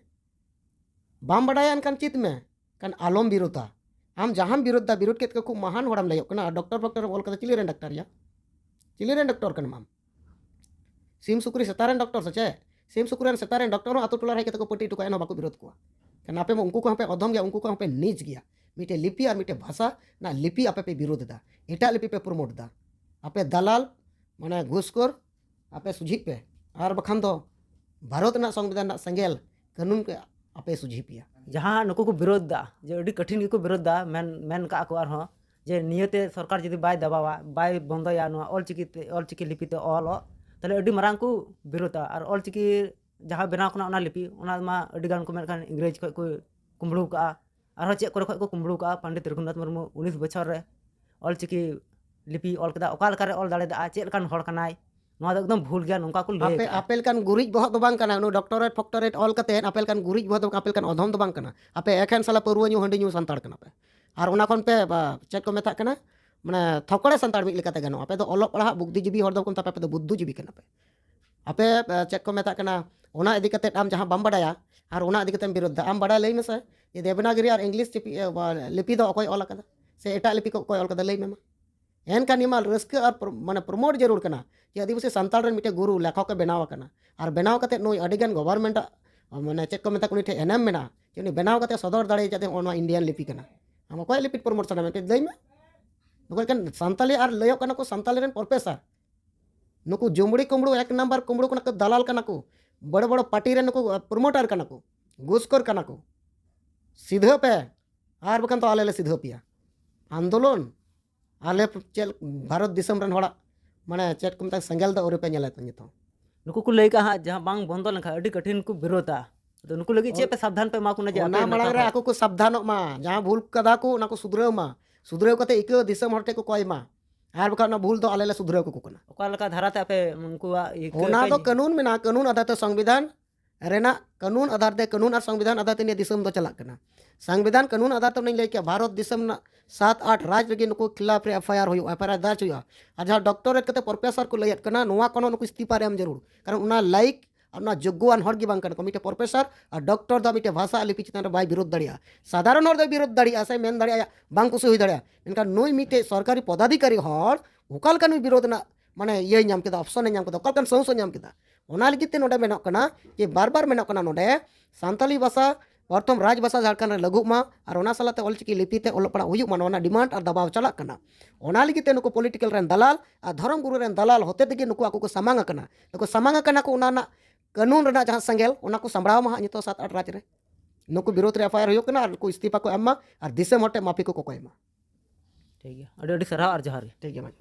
ᱵᱟᱢ ᱵᱟᱰᱟᱭᱟ, ᱮᱱᱠᱷᱟᱱ ᱪᱮᱫ ᱢᱮ᱾ ᱠᱷᱟᱱ ᱟᱞᱚᱢ ᱵᱤᱨᱳᱫᱟ᱾ ᱟᱢ ᱡᱟᱦᱟᱸᱢ ᱵᱤᱨᱳᱫ ᱫᱟ, ᱵᱤᱨᱳᱫ ᱠᱮᱫ ᱠᱚ ᱠᱷᱩᱵ ᱢᱟᱦᱟᱱ ᱦᱚᱲᱮᱢ ᱞᱟᱹᱭᱚᱜ ᱠᱟᱱᱟ᱾ ᱟᱨ ᱰᱚᱠᱴᱚᱨ ᱯᱷᱚᱠᱴᱚᱨ ᱮᱢ ᱚᱞ ᱠᱟᱫᱟ, ᱪᱤᱞᱤ ᱨᱮᱱ ᱰᱟᱠᱛᱟᱨ ᱭᱟ? ᱪᱤᱞᱤ ᱨᱮᱱ ᱰᱚᱠᱴᱚᱨ ᱠᱟᱱᱟᱢ ᱟᱢ? ᱥᱤᱢ ᱥᱩᱠᱨᱤ ᱥᱮᱛᱟ ᱨᱮᱱ ᱰᱚᱠᱴᱚᱨ ᱥᱮ ᱪᱮᱫ? ᱥᱤᱢ ᱥᱩᱠᱨᱤ ᱨᱮᱱ ᱥᱮᱛᱟ ᱨᱮᱱ ᱰᱚᱠᱴᱚᱨ ᱦᱚᱸ ᱟᱛᱳ ᱴᱚᱞᱟ ᱨᱮ ᱦᱮᱡ ᱠᱟᱛᱮ ᱠᱚ ᱯᱟᱹᱴᱤ ᱦᱚᱴᱚ ᱠᱟᱜᱼᱟ, ᱮᱱᱦᱚᱸ ᱵᱟᱠᱚ ᱵᱤᱨᱳᱫ ᱠᱚᱣᱟ᱾ ᱠᱷᱟᱱ ᱟᱯᱮ ᱢᱟ ᱩᱱᱠᱩ ᱠᱚ ᱦᱚᱸᱯᱮ ᱚᱫᱷᱚᱢ ᱜᱮᱭᱟ, ᱩᱱᱠᱩ ᱠᱚ ᱦᱚᱸᱯᱮ ᱱᱤᱪ ᱜᱮᱭᱟ᱾ ᱢᱤᱫᱴᱮᱡ ᱞᱤᱯᱤ ᱟᱨ ᱢᱤᱫᱴᱮᱡ ᱵᱷᱟᱥᱟ ᱨᱮᱱᱟᱜ ᱞᱤᱯᱤ ᱟᱯᱮ ᱯᱮ ᱵᱤᱨᱳᱫ ᱮᱫᱟ, ᱮᱴᱟᱜ ᱞᱤᱯᱤ ᱯᱮ ᱯᱨᱚᱢᱳᱴ ᱮᱫᱟ᱾ ᱟᱯᱮ ᱫᱟᱞᱟᱞ, ᱢᱟᱱᱮ ᱜᱷᱩᱥᱠᱳᱨ, ᱟᱯᱮ ᱥᱩᱡᱷᱤᱜ ᱯᱮ, ᱟᱨ ᱵᱟᱠᱷᱟᱱ ᱫᱚ ᱵᱷᱟᱨᱚᱛ ᱨᱮᱱᱟᱜ ᱥᱚᱝᱵᱤᱫᱷᱟᱱ ᱨᱮᱱᱟᱜ ᱥᱮᱸᱜᱮᱞ ᱠᱟᱹᱱᱩᱱ ᱠᱚ ᱟᱯᱮ ᱥᱩᱡᱷᱤ ᱯᱮᱭᱟ᱾ ᱡᱟᱦᱟᱸ ᱱᱩᱠᱩ ᱠᱚ ᱵᱤᱨᱳᱫ ᱫᱟ, ᱡᱮ ᱟᱹᱰᱤ ᱠᱟᱹᱴᱷᱤᱱ ᱜᱮᱠᱚ ᱵᱤᱨᱳᱫ ᱫᱟ, ᱢᱮᱱ, ᱢᱮᱱ ᱠᱟᱜᱼᱟ ᱠᱚ ᱟᱨᱦᱚᱸ, ᱡᱮ ᱱᱤᱭᱟᱹᱛᱮ ᱥᱚᱨᱠᱟᱨ ᱡᱩᱫᱤ ᱵᱟᱭ ᱫᱟᱵᱟᱣᱟ, ᱵᱟᱭ ᱵᱚᱱᱫᱚᱭᱟ ᱱᱚᱣᱟ ᱚᱞᱪᱤᱠᱤ ᱛᱮ, ᱚᱞᱪᱤᱠᱤ ᱞᱤᱯᱤ ᱛᱮ ᱚᱞᱚᱜ, ᱛᱟᱦᱞᱮ ᱟᱹᱰᱤ ᱢᱟᱨᱟᱝ ᱠᱚ ᱵᱤᱨᱳᱫᱟ᱾ ᱟᱨ ᱚᱞᱪᱤᱠᱤ ᱡᱟᱦᱟᱸ ᱵᱮᱱᱟᱣ ᱠᱟᱱᱟ, ᱚᱱᱟ ᱞᱤᱯᱤ, ᱚᱱᱟ ᱢᱟ ᱟᱹᱰᱤ ᱜᱟᱱ ᱠᱚ ᱢᱮᱱ ᱠᱷᱟᱱ ᱤᱝᱨᱮᱡᱽ ᱠᱷᱚᱱ ᱠᱚ ᱠᱩᱢᱵᱽᱲᱩ ᱠᱟᱜᱼᱟ, ᱟᱨᱦᱚᱸ ᱪᱮᱫ ᱠᱚᱨᱮ ᱠᱷᱚᱱ ᱠᱚ ᱠᱩᱢᱵᱽᱲᱩ ᱠᱟᱜᱼᱟ᱾ ᱯᱚᱱᱰᱤᱛ ᱨᱚᱜᱷᱩᱱᱟᱛᱷ ᱢᱩᱨᱢᱩ ᱩᱱᱤᱥ ᱵᱚᱪᱷᱚᱨ ᱨᱮ ᱚᱞᱪᱤᱠᱤ ᱞᱤᱯᱤ ᱚᱞ ᱠᱮᱫᱟ, ᱚᱠᱟ ᱞᱮᱠᱟᱨᱮ ᱚᱞ ᱫᱟᱲᱮᱭᱟᱫᱟ, ᱪᱮᱫ ᱞᱮᱠᱟᱱ ᱦᱚᱲ ᱠᱟᱱᱟᱭ, ᱱᱚᱣᱟ ᱫᱚ ᱮᱠᱫᱚᱢ ᱵᱷᱩᱞ ᱜᱮᱭᱟ, ᱱᱚᱝᱠᱟ ᱠᱚ ᱞᱟᱹᱭ ᱟᱯᱮ, ᱠᱟᱜᱼᱟ᱾ ᱟᱯᱮ ᱞᱮᱠᱟᱱ ᱜᱩᱨᱤᱡ ᱵᱚᱦᱚᱜ ᱫᱚ ᱵᱟᱝ ᱠᱟᱱᱟ, ᱩᱱᱤ ᱰᱚᱠᱴᱚᱨᱮᱴ ᱯᱷᱚᱠᱴᱚᱨᱮᱴ ᱚᱞ ᱠᱟᱛᱮ ᱟᱯᱮ ᱞᱮᱠᱟᱱ ᱜᱩᱨᱤᱡ ᱵᱚᱦᱚᱜ ᱫᱚ ᱵᱟᱝ, ᱟᱯᱮ ᱞᱮᱠᱟᱱ ᱚᱫᱷᱚᱢ ᱫᱚ ᱵᱟᱝ ᱠᱟᱱᱟ᱾ ᱟᱯᱮ ᱮᱠᱷᱮᱱ ᱥᱟᱞᱟ ᱯᱟᱹᱨᱣᱟᱹ ᱧᱩ, ᱦᱟᱺᱰᱤ ᱧᱩ ᱥᱟᱱᱛᱟᱲ ᱠᱟᱱᱟ ᱯᱮ᱾ ᱟᱨ ᱚᱱᱟ ᱠᱷᱚᱱ ᱯᱮ, ᱵᱟ, ᱪᱮᱫ ᱠᱚ ᱢᱮᱛᱟᱜ ᱠᱟᱱᱟ, ᱢᱟᱱᱮ ᱛᱷᱚᱠᱲᱮ ᱥᱟᱱᱛᱟᱲ ᱢᱤᱫ ᱞᱮᱠᱟᱛᱮ ᱜᱟᱱᱚᱜᱼᱟ᱾ ᱟᱯᱮ ᱫᱚ ᱚᱞᱚᱜ ᱯᱟᱲᱦᱟᱜ ᱵᱩᱫᱽᱫᱷᱤᱡᱤᱵᱤ ᱦᱚᱲ ᱫᱚ ᱵᱟᱠᱚ ᱢᱮᱛᱟ ᱯᱮ, ᱟᱯᱮ ᱫᱚ ᱵᱩᱫᱽᱫᱷᱩᱡᱤᱵᱤ ᱠᱟᱱᱟ ᱯᱮ᱾ ᱟᱯᱮ, ᱮ, ᱪᱮᱫ ᱠᱚ ᱢᱮᱛᱟᱜ ᱠᱟᱱᱟ, ᱚᱱᱟ ᱤᱫᱤ ᱠᱟᱛᱮ ᱟᱢ ᱡᱟᱦᱟᱸ ᱵᱟᱢ ᱵᱟᱰᱟᱭᱟ ᱟᱨ ᱚᱱᱟ ᱤᱫᱤ ᱠᱟᱛᱮᱢ ᱵᱤᱨᱳᱫ ᱫᱟ, ᱟᱢ ᱵᱟᱰᱟᱭ ᱞᱟᱹᱭ ᱢᱮᱥᱮ ᱡᱮ ᱫᱮᱵᱽᱱᱟᱜᱤᱨᱤ ᱟᱨ ᱤᱝᱞᱤᱥ ᱪᱤᱯᱤ, ᱮ, ᱵᱟ, ᱞᱤᱯᱤ ᱫᱚ ᱚᱠᱚᱭ ᱚᱞ ᱟᱠᱟᱫᱟ ᱥᱮ ᱮᱴᱟᱜ ᱞᱤᱯᱤ ᱠᱚ ᱚᱠᱚᱭ ᱚᱞ ᱠᱟᱫᱟ, ᱞᱟᱹᱭ ᱢᱮ ᱢᱟ᱾ ᱮᱱᱠᱷᱟᱱ ᱱᱤᱭᱟᱹ ᱢᱟ ᱨᱟᱹᱥᱠᱟᱹ ᱟᱨ ᱯᱨᱚ-, ᱢᱟᱱᱮ ᱯᱨᱚᱢᱳᱴ ᱡᱟᱹᱨᱩᱲ ᱠᱟᱱᱟ ᱡᱮ ᱟᱹᱫᱤᱵᱟᱹᱥᱤ ᱥᱟᱱᱛᱟᱲ ᱨᱮᱱ ᱢᱤᱫᱴᱮᱱ ᱜᱩᱨᱩ ᱞᱮᱠᱷᱚᱠ ᱮ ᱵᱮᱱᱟᱣ ᱟᱠᱟᱱᱟ᱾ ᱟᱨ ᱵᱮᱱᱟᱣ ᱠᱟᱛᱮ ᱱᱩᱭ ᱟᱹᱰᱤ ᱜᱟᱱ ᱜᱚᱵᱷᱚᱨᱱᱢᱮᱱᱴ ᱟᱜ, ᱢᱟᱱᱮ ᱪᱮᱫ ᱠᱚ ᱢᱮᱛᱟ, ᱩᱱᱤ ᱴᱷᱮᱱ ᱮᱱᱮᱢ ᱢᱮᱱᱟᱜᱼᱟ ᱡᱮ ᱩᱱᱤ ᱵᱮᱱᱟᱣ ᱠᱟᱛᱮ ᱥᱚᱫᱚᱨ ᱫᱟᱲᱮᱭᱟᱜᱼᱟ ᱡᱟᱛᱮ ᱱᱚᱣᱟ ᱤᱱᱰᱤᱭᱟᱱ ᱞᱤᱯᱤ ᱠᱟᱱᱟ᱾ ᱟᱢ ᱚᱠᱚᱭᱟᱜ ᱞᱤᱯᱤ ᱯᱨᱚᱢᱳᱴ ᱥᱟᱱᱟ ᱢᱮᱱᱛᱮ ᱞᱟᱹᱭ ᱢᱮ᱾ ᱱᱚᱜᱼᱚᱭ ᱠᱟᱱ ᱥᱟᱱᱛᱟᱞᱤ ᱟᱨ ᱞᱟᱹᱭᱚᱜ ᱠᱟᱱᱟ ᱠᱚ ᱥᱟᱱᱛᱟᱞᱤ ᱨᱮᱱ ᱯᱨᱚᱯᱷᱮᱥᱟᱨ᱾ ᱱᱩᱠᱩ ᱡᱩᱢᱲᱤ ᱠᱩᱢᱵᱽᱲᱩ, ᱮᱠ ᱱᱟᱢᱵᱟᱨ ᱠᱩᱢᱵᱽᱲᱩ ᱠᱟᱱᱟ ᱠᱚ, ᱫᱟᱞᱟᱞ ᱠᱟᱱᱟ ᱠᱚ, ᱵᱚᱲᱚ ᱵᱚᱲᱚ ᱯᱟᱨᱴᱤ ᱨᱮ ᱱᱩᱠᱩ ᱯᱨᱚᱢᱳᱴᱟᱨ ᱠᱟᱱᱟ ᱠᱚ, ᱜᱷᱩᱥᱠᱳᱨ ᱠᱟᱱᱟ ᱠᱚ᱾ ᱥᱤᱫᱷᱟᱹ ᱯᱮ, ᱟᱨ ᱵᱟᱠᱷᱟᱱ ᱫᱚ ᱟᱞᱮ ᱞᱮ ᱥᱤᱫᱷᱟᱹ ᱯᱮᱭᱟ᱾ ᱟᱱᱫᱳᱞᱚᱱ, ᱟᱞᱮ ᱪᱮᱫ ᱵᱷᱟᱨᱚᱛ ᱫᱤᱥᱚᱢ ᱨᱮᱱ ᱦᱚᱲᱟᱜ, ᱢᱟᱱᱮ ᱪᱮᱫ ᱠᱚ ᱢᱮᱛᱟᱜᱼᱟ, ᱥᱮᱸᱜᱮᱞ ᱫᱚ ᱟᱹᱣᱨᱤ ᱯᱮ ᱧᱮᱞᱟ ᱱᱤᱛᱚᱜ᱾ ᱱᱩᱠᱩ ᱠᱚ ᱞᱟᱹᱭ ᱠᱟᱜ ᱦᱟᱸᱜ, ᱡᱟᱦᱟᱸ ᱵᱟᱝ ᱵᱚᱱᱫᱚ ᱞᱮᱱᱠᱷᱟᱱ ᱟᱹᱰᱤ ᱠᱟᱹᱴᱷᱤᱱ ᱠᱚ ᱵᱤᱨᱳᱫᱟ᱾ ᱟᱫᱚ ᱱᱩᱠᱩ ᱞᱟᱹᱜᱤᱫ ᱪᱮᱫ ᱯᱮ ᱥᱟᱵᱫᱷᱟᱱ ᱯᱮ ᱮᱢᱟ ᱠᱚ ᱠᱟᱱᱟ ᱡᱮ ᱚᱱᱟ ᱟᱯᱮ ᱢᱟᱲᱟᱝ ᱱᱚᱝᱠᱟ ᱨᱮ ᱠᱚ- ᱟᱠᱚ ᱠᱚ ᱥᱟᱵᱫᱷᱟᱱᱚᱜ ᱢᱟ, ᱡᱟᱦᱟᱸ ᱵᱷᱩᱞ ᱠᱟᱫᱟ ᱠᱚ ᱚᱱᱟ ᱠᱚ ᱥᱩᱫᱷᱨᱟᱹᱣ ᱢᱟ, ᱥᱩᱫᱷᱨᱟᱹᱣ ᱠᱟᱛᱮ ᱤᱠᱟᱹ ᱫᱤᱥᱚᱢ ᱦᱚᱲ ᱴᱷᱮᱱ ᱠᱚ ᱠᱚᱭ ᱢᱟ, ᱟᱨ ᱵᱟᱠᱷᱟᱱ ᱚᱱᱟ ᱵᱷᱩᱞ ᱫᱚ ᱟᱞᱮ ᱞᱮ ᱥᱩᱫᱷᱨᱟᱹᱣ ᱠᱟᱠᱚ ᱠᱟᱱᱟ᱾ ᱚᱠᱟ ᱞᱮᱠᱟ ᱫᱷᱟᱨᱟᱛᱮ ᱟᱯᱮ ᱩᱱᱠᱩᱣᱟᱜ ᱤᱠᱟᱹ ᱚᱱᱟ ᱯᱮ- ᱫᱚ ᱠᱟᱹᱱᱩᱱ ᱢᱮᱱᱟᱜᱼᱟ, ᱠᱟᱹᱱᱩᱱ ᱟᱫᱷᱟᱨ ᱛᱮ ᱥᱚᱝᱵᱤᱫᱷᱟᱱ ᱨᱮᱱᱟᱜ ᱠᱟᱹᱱᱩᱱ ᱟᱫᱷᱟᱨ ᱛᱮ, ᱠᱟᱹᱱᱩᱱ ᱟᱨ ᱥᱚᱝᱵᱤᱫᱷᱟᱱ ᱟᱫᱷᱟᱨ ᱛᱮ ᱱᱤᱭᱟᱹ ᱫᱤᱥᱚᱢ ᱫᱚ ᱪᱟᱞᱟᱜ ᱠᱟᱱᱟ᱾ ᱥᱚᱝᱵᱤᱫᱷᱟᱱ ᱠᱟᱹᱱᱩᱱ ᱟᱫᱷᱟᱨ ᱛᱮ ᱚᱱᱮᱧ ᱞᱟᱹᱭ ᱠᱮᱜᱼᱟ, ᱵᱷᱟᱨᱚᱛ ᱫᱤᱥᱚᱢ ᱨᱮᱱᱟᱜ ᱥᱟᱛ ᱟᱴ ᱨᱟᱡᱽ ᱨᱮᱜᱮ ᱱᱩᱠᱩ ᱠᱷᱤᱞᱟᱯ ᱨᱮ ᱮᱯᱷ ᱟᱭ ᱟᱨ ᱦᱩᱭᱩᱜᱼᱟ, ᱮᱯᱷ ᱟᱭ ᱟᱨ ᱫᱟᱨᱡᱽ ᱦᱩᱭᱩᱜᱼᱟ᱾ ᱟᱨ ᱡᱟᱦᱟᱸ ᱰᱚᱠᱴᱚᱨᱮᱴ ᱠᱟᱛᱮ ᱯᱨᱚᱯᱷᱮᱥᱚᱨ ᱠᱚ ᱞᱟᱹᱭᱮᱫ ᱠᱟᱱᱟ, ᱱᱚᱣᱟ ᱠᱚᱦᱚᱸ ᱱᱩᱠᱩ ᱤᱥᱛᱤᱯᱷᱟ ᱨᱮ ᱮᱢ ᱡᱟᱹᱨᱩᱲ, ᱠᱟᱨᱚᱱ ᱚᱱᱟ ᱞᱟᱭᱤᱠ ᱟᱨ ᱚᱱᱟ ᱡᱳᱜᱽᱜᱚᱣᱟᱱ ᱦᱚᱲ ᱜᱮ ᱵᱟᱝ ᱠᱟᱱᱟ ᱠᱚ᱾ ᱢᱤᱫᱴᱮᱱ ᱯᱨᱚᱯᱷᱮᱥᱚᱨ ᱟᱨ ᱰᱚᱠᱴᱚᱨ ᱫᱚ ᱢᱤᱫᱴᱮᱱ ᱵᱷᱟᱥᱟ ᱟᱨ ᱞᱤᱯᱤ ᱪᱮᱛᱟᱱ ᱨᱮ ᱵᱟᱭ ᱵᱤᱨᱳᱫ ᱫᱟᱲᱮᱭᱟᱜᱼᱟ᱾ ᱥᱟᱫᱷᱟᱨᱚᱱ ᱦᱚᱲ ᱫᱚᱭ ᱵᱤᱨᱳᱫ ᱫᱟᱲᱮᱭᱟᱜᱼᱟ ᱥᱮ ᱢᱮᱱ ᱫᱟᱲᱮᱭᱟᱜᱼᱟ, ᱵᱟᱝ ᱠᱩᱥᱤ ᱦᱩᱭ ᱫᱟᱲᱮᱭᱟᱜᱼᱟ, ᱢᱮᱱᱠᱷᱟᱱ ᱱᱩᱭ ᱢᱤᱫᱴᱮᱡ ᱥᱚᱨᱠᱟᱨᱤ ᱯᱚᱫᱟᱫᱷᱤᱠᱟᱨᱤ ᱦᱚᱲ ᱚᱠᱟ ᱞᱮᱠᱟ ᱱᱩᱭ ᱵᱤᱨᱳᱫ ᱨᱮᱱᱟᱜ ᱢᱟᱱᱮ ᱤᱭᱟᱹᱭ ᱧᱟᱢ ᱠᱮᱫᱟ, ᱚᱯᱥᱚᱱᱮ ᱧᱟᱢ ᱠᱮᱫᱟ, ᱚᱠᱟ ᱞᱮᱠᱟᱱ ᱥᱟᱦᱚᱥᱮ ᱧᱟᱢ ᱠᱮᱫᱟ? ᱚᱱᱟ ᱞᱟᱹᱜᱤᱫ ᱛᱮ ᱱᱚᱰᱮ ᱢᱮᱱᱚᱜ ᱠᱟᱱᱟ ᱡᱮ ᱵᱟᱨ ᱵᱟᱨ ᱢᱮᱱᱚᱜ ᱠᱟᱱᱟ ᱱᱚᱰᱮ ᱥᱟᱱᱛᱟᱞᱤ ᱵᱷᱟᱥᱟ ᱯᱨᱚᱛᱷᱚᱢ ᱨᱟᱡᱽ ᱵᱷᱟᱥᱟ ᱡᱷᱟᱲᱠᱷᱚᱸᱰ ᱨᱮ ᱞᱟᱹᱜᱩᱜ ᱢᱟ ᱟᱨ ᱚᱱᱟ ᱥᱟᱞᱟᱜ ᱛᱮ ᱚᱞᱪᱤᱠᱤ ᱞᱤᱯᱤ ᱛᱮ ᱚᱞᱚᱜ ᱯᱟᱲᱦᱟᱜ ᱦᱩᱭᱩᱜ ᱢᱟ, ᱱᱚᱣᱟ ᱨᱮᱱᱟᱜ ᱰᱤᱢᱟᱱᱰ ᱟᱨ ᱫᱟᱵᱟᱣ ᱪᱟᱞᱟᱜ ᱠᱟᱱᱟ᱾ ᱚᱱᱟ ᱞᱟᱹᱜᱤᱫ ᱛᱮ ᱱᱩᱠᱩ ᱯᱚᱞᱤᱴᱤᱠᱟᱞ ᱨᱮᱱ ᱫᱟᱞᱟᱞ ᱟᱨ ᱫᱷᱚᱨᱚᱢ ᱜᱩᱨᱩ ᱨᱮᱱ ᱫᱟᱞᱟᱞ ᱦᱚᱛᱮ ᱛᱮᱜᱮ ᱱᱩᱠᱩ ᱟᱠᱚ ᱠᱚ ᱥᱟᱢᱟᱝ ᱟᱠᱟᱱᱟ᱾ ᱱᱩᱠᱩ ᱥᱟᱢᱟᱝ ᱟᱠᱟᱱᱟ ᱠᱚ, ᱚᱱᱟ ᱨᱮᱱᱟᱜ ᱠᱟᱹᱱᱩᱱ ᱨᱮᱱᱟᱜ ᱡᱟᱦᱟᱸ ᱥᱮᱸᱜᱮᱞ, ᱚᱱᱟ ᱠᱚ ᱥᱟᱢᱵᱲᱟᱣ ᱢᱟ ᱦᱟᱸᱜ ᱱᱤᱛᱚᱜ ᱥᱟᱛ ᱟᱴ ᱨᱟᱡᱽ ᱨᱮ᱾ ᱱᱩᱠᱩ ᱵᱤᱨᱳᱫᱷ ᱨᱮ ᱮᱯᱷ ᱟᱭ ᱟᱨ ᱦᱩᱭᱩᱜ ᱠᱟᱱᱟ ᱟᱨ ᱱᱩᱠᱩ ᱤᱥᱛᱤᱯᱷᱟ ᱠᱚ ᱮᱢ ᱢᱟ ᱟᱨ ᱫᱤᱥᱚᱢ ᱦᱚᱲ ᱴᱷᱮᱱ ᱢᱟᱯᱷᱤ ᱠᱚ ᱠᱚᱠᱚᱭ ᱢᱟ᱾ ᱴᱷᱤᱠ ᱜᱮᱭᱟ, ᱟᱹᱰᱤ ᱟᱹᱰᱤ ᱥᱟᱨᱦᱟᱣ ᱟᱨ ᱡᱚᱦᱟᱨ ᱜᱮ᱾ ᱴᱷᱤᱠ ᱜᱮᱭᱟ, ᱢᱟ᱾